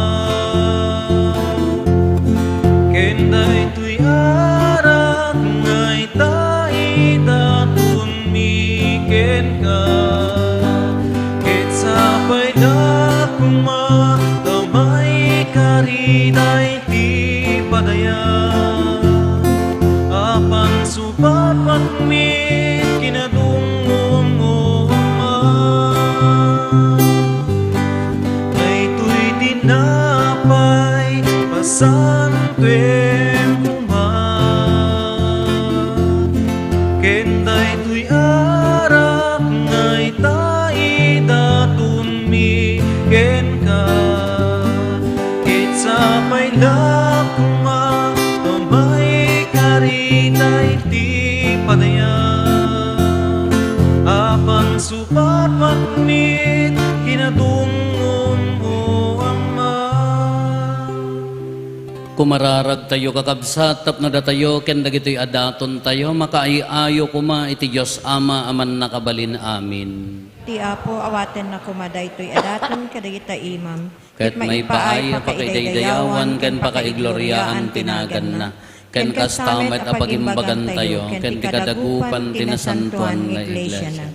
Ken daytoy arak nga ita, idatonmi kenka. Ket sapay la koma ta maikari daytoy ti padaya. Apan supapakmi kinadungngom, O Ama. Daytoy tinapay, pasantuem koma. Ken daytoy arak nga Dakuma, maikari ta iti panayan. Apan supat maknit kinatungom, O Ama. Kumararagtayo, kakabsat, tapno datayo ken dagitoy a datontayo makaay-ayo koma iti Dios Ama a Mannakabalin-amin. Ti Apo, awatenna koma daytoy a daton kadagita imam, ket maipaay a pakaidaydayawaan ken pakaigloriaan ti naganna, ken kasta met a pagimbagantayo ken ti kadagupan ti nasantoan nga iglesiana.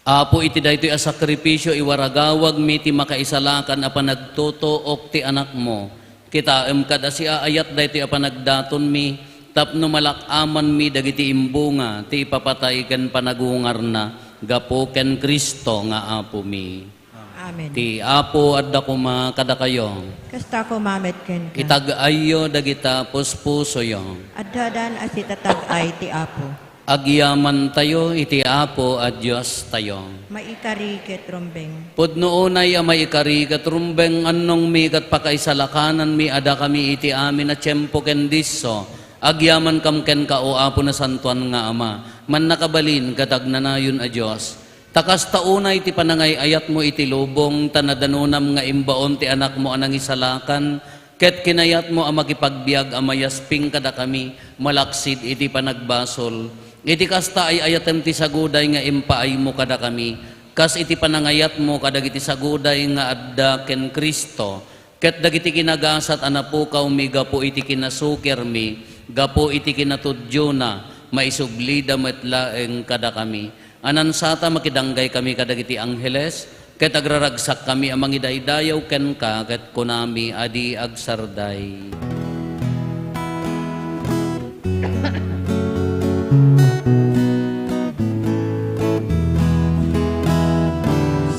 Apo, iti daytoy a sakrifisio, iwaragawagmi ti makaisalakan a panagtutuok ti Anakmo. Kitaem kad a siaayat daytoy a panagdatonmi, tapno malak-amanmi dagiti imbunga ti ipapatay ken panagungarna gapu ken Cristo nga Apomi. Amen. Ti Apo adda koma kadakayo. Kasta koma met kenka. Itag-ayyo dagita puspusoyo. Addadan a sitatag-ay ti Apo. Agyamantayo iti Apo a Diostayo. Maikari ket rumbeng. Pudno unay a maikari ket rumbeng, annongmi ket pakaisalakananmi a dakami iti amin a tiempo ken disso, agyamankam kenka, O Apo, Nasantoan nga Ama, Mannakabalin ket Agnanayon a Dios. Ta kasta unay ti panangay-ayatmo iti lubong, ta nadanonam nga imbaon ti Anakmo a Nangisalakan, ket kinayatmo a makipagbiag a mayasping kadakami malaksid iti panagbasol. Iti kasta, ay-ayatem ti saguday nga impaaymo kadakami, kas iti panangayatmo kadagiti saguday nga adda ken Cristo, ket dagiti kinagasat a napukawmi gapu iti kinasukirmi, gapu iti kinatudiona, maisublida met laeng kadakami. Anansata, makidanggay kami kadagiti angheles, ket agraragsak kami a mangidaydayaw kenka, ket kunami a di agsarday.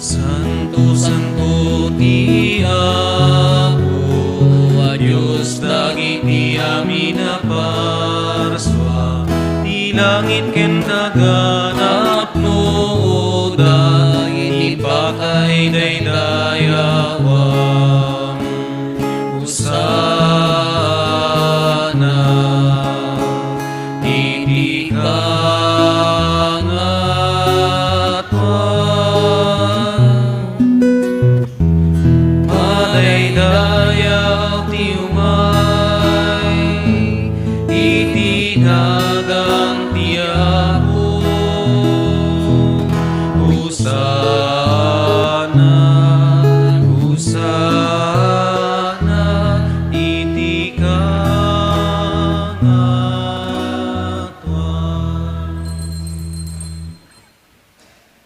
Santo, santo ti Apo a Dios dagiti amin a parsua, ti langit ken daga napnoda iti pakaidaydayawan. Hosanna iti kangatoan. Madaydayaw ti umay iti nagan ti Apo. Hosanna, Hosanna iti kangatoan.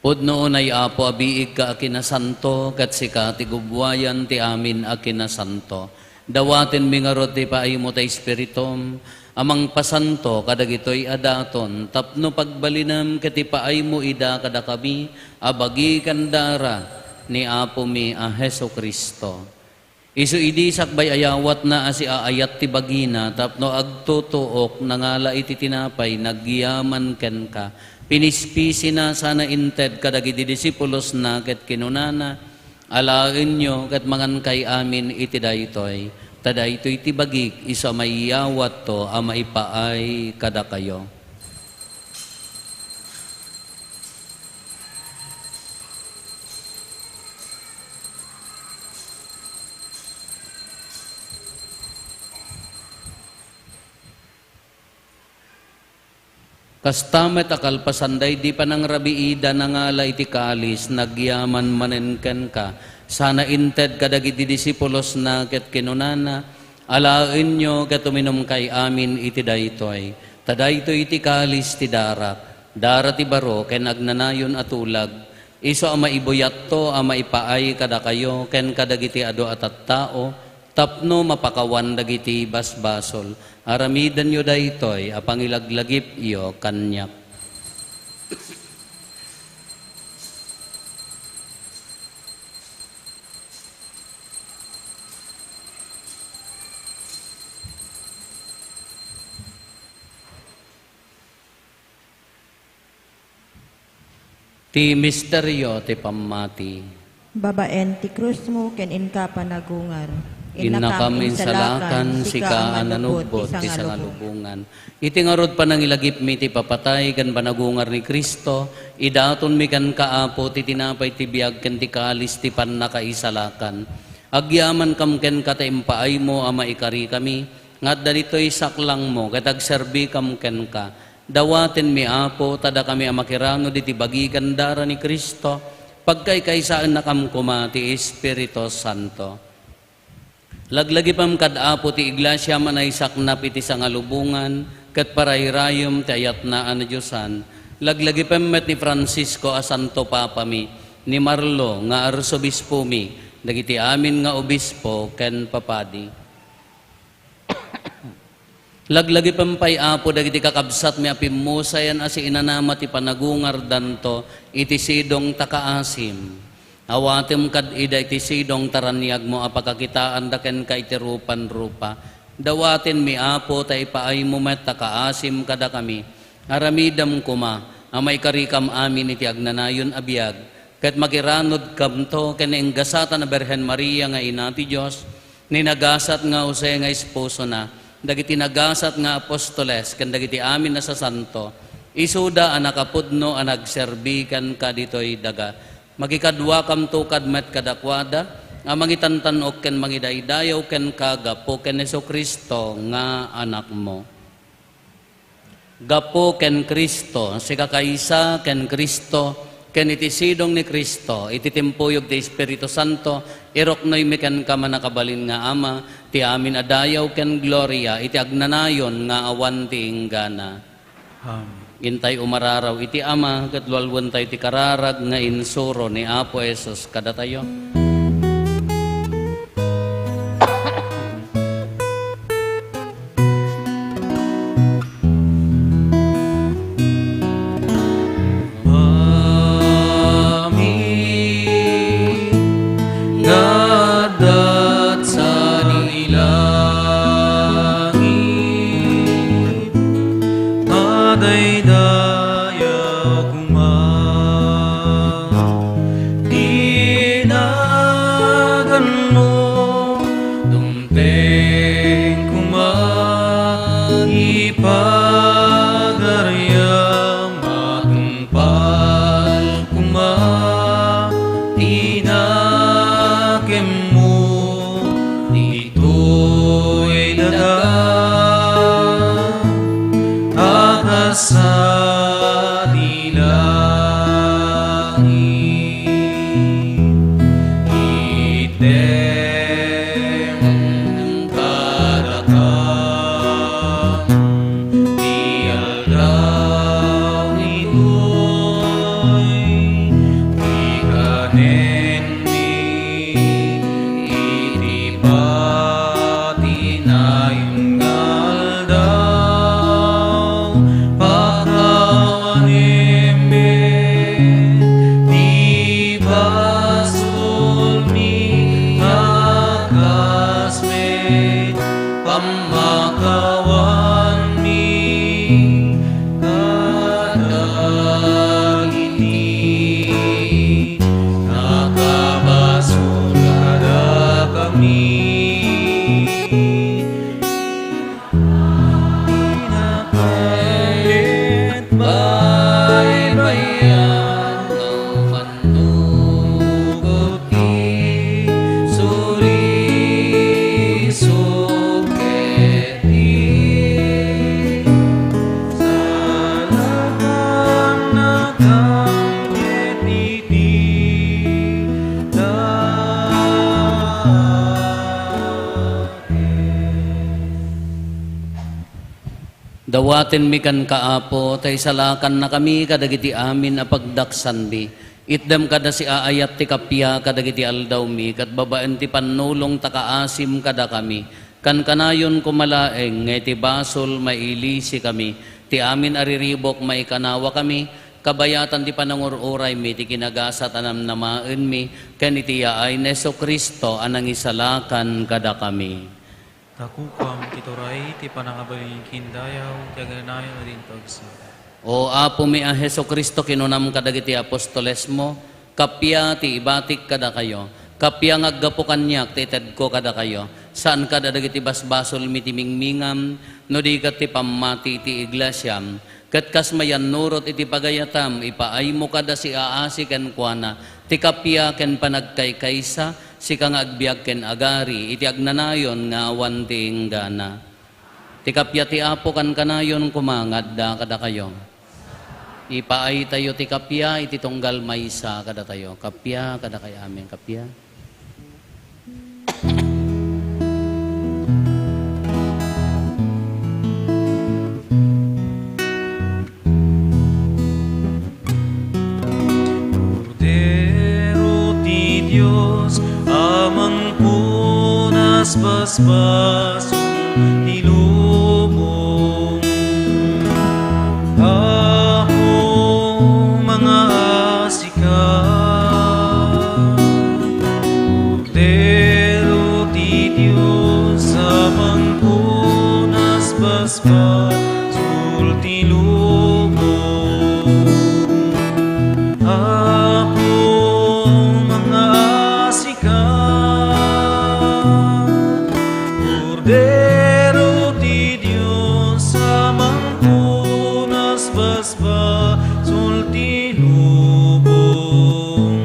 Pudno unay, Apo, a biigka a kinasanto, ket sika ti gubbuayan ti amin a kinasanto. Dawatenmi ngarud ti paaymo ta Espiritum a mangpasanto kadagitoy a daton, tapno pagbalinem ket ipaaymo ida kadakami a bagi ken dara ni Apomi a Jesu-Cristo. Isu idi sakbay a yawatna a siaayat ti bagina tapno agtutuok, nangala iti tinapay, nagyaman kenka, pinispisina sana inted kadagiti disipulosna ket kinunana, "Alaenyo ket mangankay amin iti daytoy, ta daytoy ti bagik isu a maiyawatto a maipaay kadakayo." Kasta met a kalpasan daydi panangrabiida, nangala iti kalis, nagyaman manen kenka, sana inted kadagiti disipulosna ket kinunana, "Alaenyo ket uminumkay amin iti daytoy, ta daytoy ti kalis ti darak, dara ti baro ken agnanayon a tulag, isu a maibuyatto a maipaay kadakayo ken kadagiti adu a tattao, tapno mapakawan dagiti basbasol. Aramidenyo daytoy a pangilaglagipyo kaniak." Ti misterio ti pammati. Babaen ti krusmo ken inka panagungar. Innakam insalakan, sika a nanubbot ti sangalubongan. Iti ngarud panangilagipmi ti papatay ken panagungar ni Cristo, idatonmi kenka, Apo, ti tinapay ti biag ken ti kalis ti pannakaisalakan. Agyamankam kenka ta impaaymo a maikarikami nga adda ditoy saklangmo ket agserbikam kenka. Dawatenmi, Apo, ta dakami a makiranod iti bagi ken dara ni Cristo, pagkaykaysaennakam koma ti Espiritu Santo. Laglagipem kad Apo ti Iglesiam a naisaknap iti sangalubongan ket parairayem ti ayatna a nadiosan. Laglagipem met ni Francisco a Santo Papami, ni Marlo nga Arsobispomi, dagiti amin nga obispo ken papadi. Laglagipem pay, Apo, dagiti kakabsatmi a pimmusayan a siinanama ti panagungardanto iti sidong ta kaasim. Awatem kad ida iti sidong ta raniagmo a pakakitaanda kenka iti rupan-rupa. Dawatenmi, Apo, ta ipaaymo met ta kaasim kadakami. Aramidem koma a maikarikam amin iti agnanayon a biag, ket makiranodkamto ken ni gasat a Birhen Maria nga Ina ti Dios, ni nagasat nga Jose nga esposona, dagiti nagasat nga apostoles, ken dagiti amin a sasanto, isuda a nakapudno a nagserbi kenka ditoy daga. Makikaduakamto kad met kadakuada, a mangitantan-ok ken mangidaydayaw kenka gapu ken Jesu-Cristo nga Anakmo. Gapu ken Cristo, sikakaysa ken Cristo, ken iti sidong ni Cristo, iti timpuyog ti Espiritu Santo, iruknoymi kenka, mannakabalin nga Ama, ti amin a dayaw ken gloria iti agnanayon nga awan ti inggana. Amen. Intay umararaw iti Ama, ket lualwentayo ti kararag nga insuro ni Apo Jesus kadatayo. Amin. Nga adda sadi langit, madaydayaw koma ti naganmo. Dumteng koma ti pagariam, matungpal koma ti nakemmo ditoy daga a kas sadi langit. Itdem kadakam ti aldaw ditoy, ti kanenmi iti patinayon nga aldaw. Pakawanem met ti basolmi a kas met pammakawanmi kadagiti nakabasol kadakami. Pinapalit baybayan nga umannukot ti sulisog ket ti salakannakam ket iti dakel. Dawatenmi kenka, Apo, ta isalakannakami kadagiti amin a pagdaksanmi. Itdem kada siaayat ti kappia kadagiti aldawmi, ket babaen ti pannulong ta kaasim kadakami. Kankanayon koma laeng nga iti basol mailisikami, ti amin a riribuk maikanawakami, kabayatan ti panangur-uraymi ti kinagasat a namnamaenmi, ken iti yaay ni Jesu-Cristo a nangisalakan kadakami. Ta kukuam ti turay, ti panangabalin ken dayaw, ti agnanayon a dinto agsipud. O Apomi a Jesu-Cristo, kinunam kadagiti apostolesmo, Kappia ti ibatik kadakayo. Kappia nga aggapu kaniak ti itedko kadakayo. Saan kad a dagiti basbasolmi ti mingmingam, no di ket ti pammati iti iglesiam. Ket kas mayannurot iti pagayatam, ipaaymo kad a siaasi kenkuana ti kappia ken panagkaykaysa, sika nga agbiag ken agari iti agnanayon nga awan ti inggana. Ti kappia ti Apo kankanayon koma nga adda kadakayo. Ipaaytayo ti kappia iti tunggal maysa kadatayo. Kappia kadakayo amin, kappia. Kordero ti Dios a mangpunas basbasol ti lubong. Apo, mangaasi ka. Kordero ti Dios a mangpunas basbasol ti lubong. Apo, mangaasi ka. Kordero ti Dios a mangpunas basbasol ti lubong,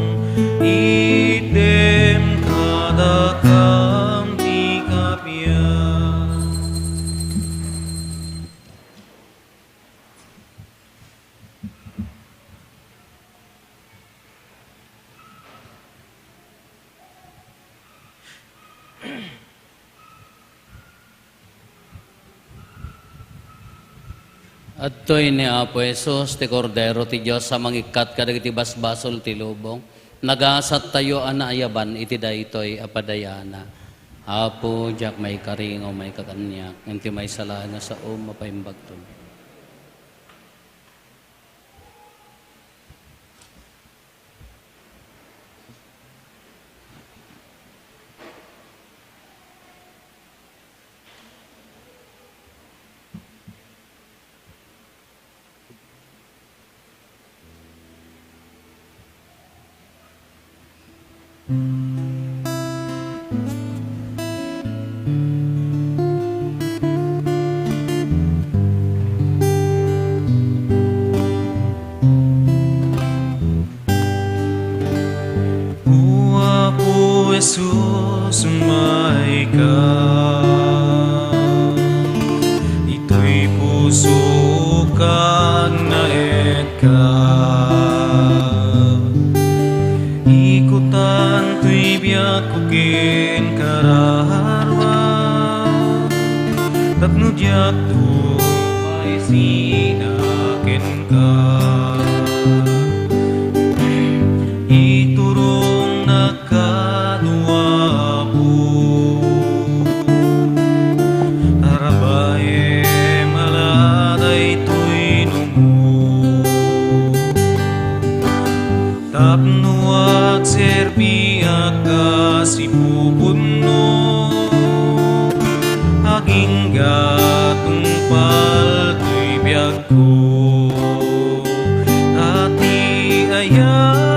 itdem kadakam ti kappia. Adtoy ni Apo Jesus, ti Kordero ti Dios a mangikkat kadagiti basbasol ti lubong. Nagasattayo a naayaban iti daytoy a padayana. Apo, diak maikari nga umayka kaniak, ngem ti maysa laeng a saom, mapaimbagton. O Apo Jesus, umayka. Ditoy pusok agnaed ka. Ikutan toy biagko ken kararua, tapno diak tumaysina kenka. Iturongnak kano, Apo. Arabaem a la daytoy numo, tapno agserbiak a sipupudno, agingga tungpal toy biagko. A ti ayatmo,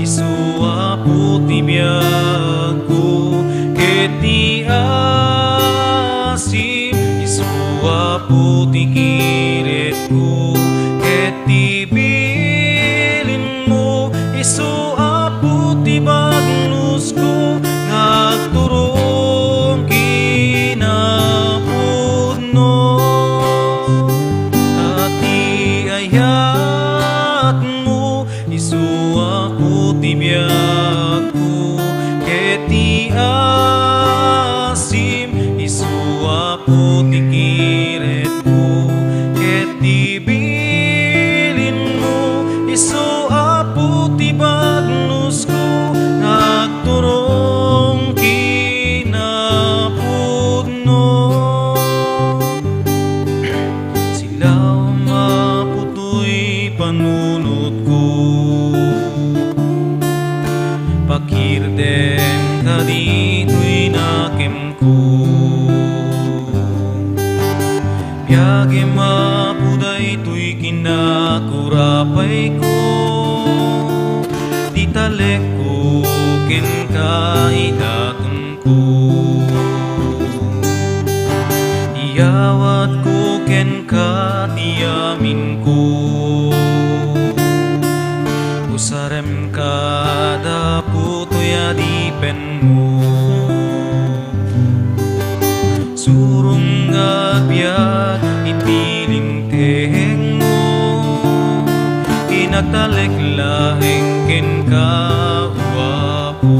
isu Apo ti biagko, ket ti asim, isu Apo ti kiretko, ket ti bilinmo, isu Apo ti bagnusko, nga agturong kinapudno. A ti ayatmo, isu Apo ti biagko, ket ti asim, isu Apo ti kiretko, ket ti bilinmo, isu Apo ti bagnusko, nga agturong kinapudno. Silaom, Apo, toy panunotko. Pakirdem kaditoy nakemko. Biagem, Apo, daytoy kinakurapayko. Lekko kenka, idatonko. Iyawatko kenka ti aminko. Usarem kada putoy a dipenmo. Surong nga agbiag iti lintengmo, inagtalek laeng kenka, O Apo.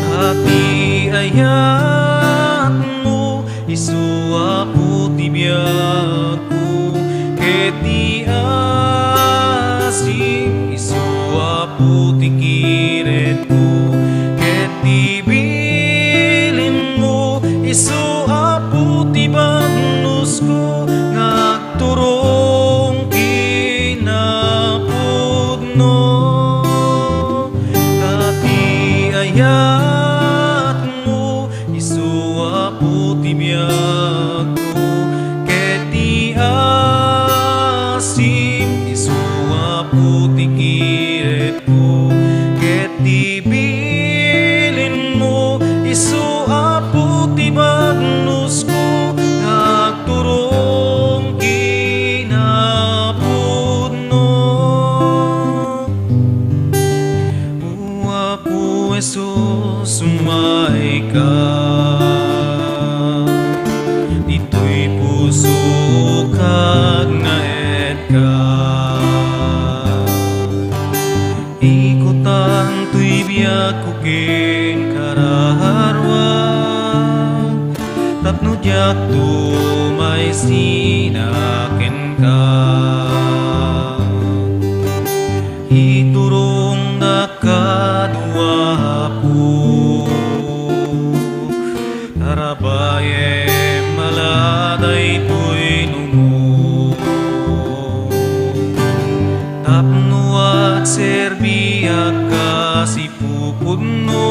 Ta ti ayatmo, isu, Apo, ti biagko, ket ti asim, isu, Apo, ti kiretko, ket ti bilinmo, isu, Apo, ti bagnusko, nga agturong kinapudno. Ta ti ayatmo, isu, Apo, ti biagko, ket ti asim, isu, Apo, ti kiretko, ket ti bilinmo, isu, Apo, ti bagnusko, nga agturong kinapudno. O Apo Jesus, umayka. Ditoy pusok agnaedka. Ikutan toy biagko ken kararua, tapno diak tumaysina kenka. Iturongnak kano, Apo, tarabayem a la daytoy numo, tapno agserbiak kas ipupudno,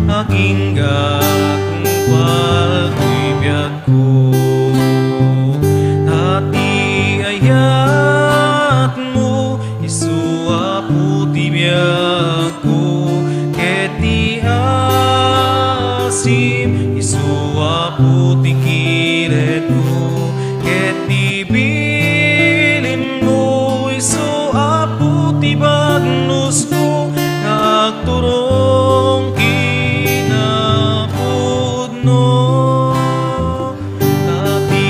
agingga tungpal toy biag ko. Ta ti ayatmo, isu, Apo, ti biagko, ket ti asim, isu, Apo, ti kiretko, ket ti bilinmo, isu, Apo, ti bagnusko, nga agturong kinapudno. Ta ti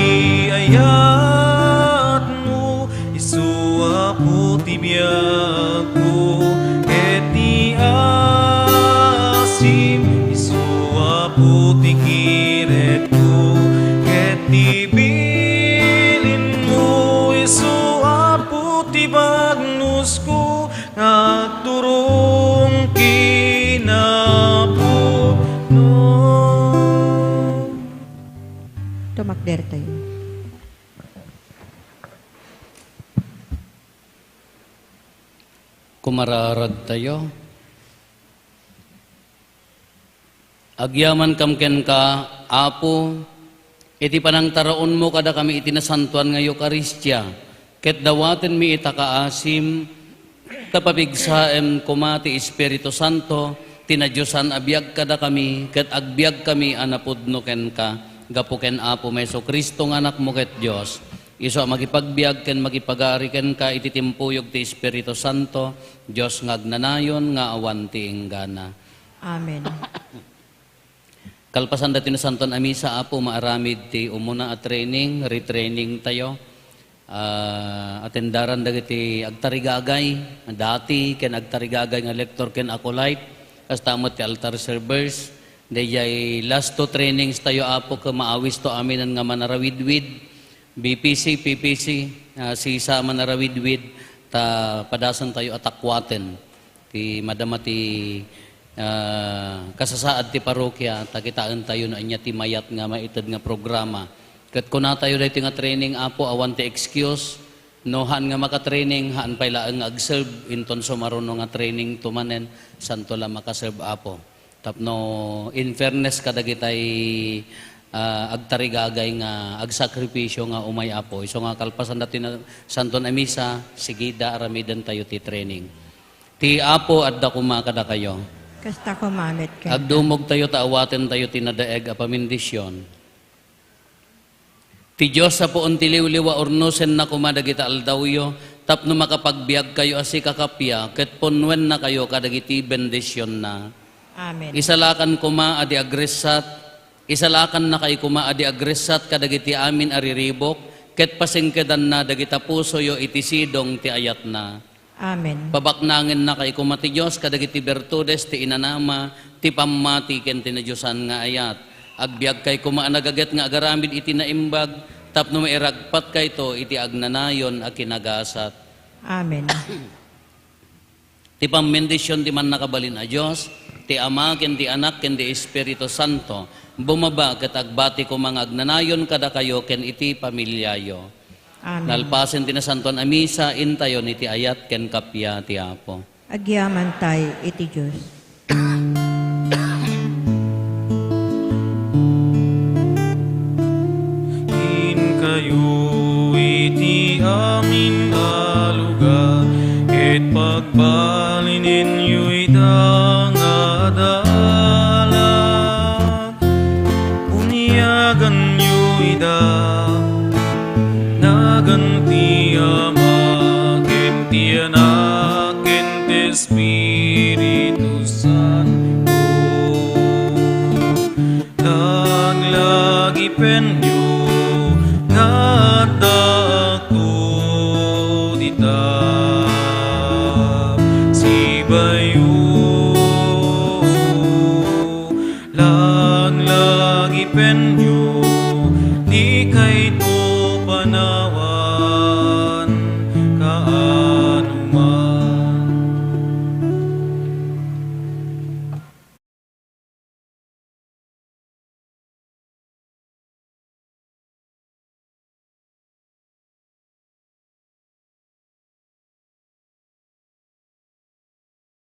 ayatmo, isu, Apo, ti biagko, ket ti asim, isu, Apo, ti kiretko, ket ti bilinmo, isu, Apo, ti bagnusko, nga agturong kinapudno. Tumakder tayo. Kumararag tayo. Agyamankam kenka, Apo, iti panangtaraonmo kadakami iti nasantoan nga Eukaristia, ket dawatenmi ita kaasim, ta papigsaem koma ti Espiritu Santo, ti nadiosan a biag kadakami, ket agbiagkami a napudno kenka, gapu ken Apomi Jesu-Cristo nga Anakmo ket Dios. Isu a makipagbiag ken makipagari kenka iti timpuyog ti Espiritu Santo, Dios nga agnanayon nga awan ti inggana. Amen. Kalpasan daytoy nasantoan a misa, Apo, maaramid ti umuna a training, retraining tayo. Ah, atendaran dagiti agtarigagay, dati ken agtarigagay nga lector ken acolyte, kasta met ti altar servers. Daydiay last two trainings tayo, Apo, ket maawisto aminen nga manarawidwid. B P C, P P C, ah, sisa a manarawidwid, ta padasen tayo a takkuaten ti madama ti, ah, kasasaad ti parokia, ta kitaen tayo no ania ti mayat nga maited nga programa. Ket kuna tayo daytoy nga training, Apo, awan ti excuse. No haan nga maka-training, haan pay laeng nga ag-serve, inton sumaruno nga training to manen, santo la maka-serve, Apo. Tapno in fairness kadagitay, ah, agtarigagay nga agsakripisyo nga umay, Apo. Isu nga kalpasan datoy Nasanton a Misa, sigida aramidentayo ti training. Ti Apo adda koma kadakayo. Kasta koma met kenka. Agdumogtayo ta awatentayo ti nadaeg a pamendisyon. Ti Dios a puon ti liwliwa, urnosenna koma dagiti aldawyo tapno makapagbiagkayo a sikakappia ket punnuennakayo kadagiti bendisionna. Amen. Isalakan koma a di agressat, isalakannakay koma a di agressat kadagiti amin a riribuk, ket pasingkedanna dagita pusoyo iti sidong ti ayatna. Amen. Pabaknangennakay koma ti Dios kadagiti bertudes ti inanama, ti pammati ken ti nadiosan nga ayat. Agbiagkay koma a nagaget nga agaramid iti naimbag tapno mairagpatkayto iti agnanayon a kinagasat. Amen. Ti pammendision ti Mannakabalin a Dios, ti Ama ken ti Anak ken ti Espiritu Santo, bumaba ket agbati koma nga agnanayon kadakayo ken iti familiayo. Amen. Nalpasen ti Nasantoan a Misa, intayon iti ayat ken kappia ti Apo. Agyamantay iti Dios. Inkayo iti amin a lugar, ket pagbalinenyo ida nga adalan. Uniaganyo ida, nagan ti Ama, ken ti Anak, ken ti Espiritu Santo. Laglagipenyo nga addaakto dita. Sibayo, laglagipenyo, dikayto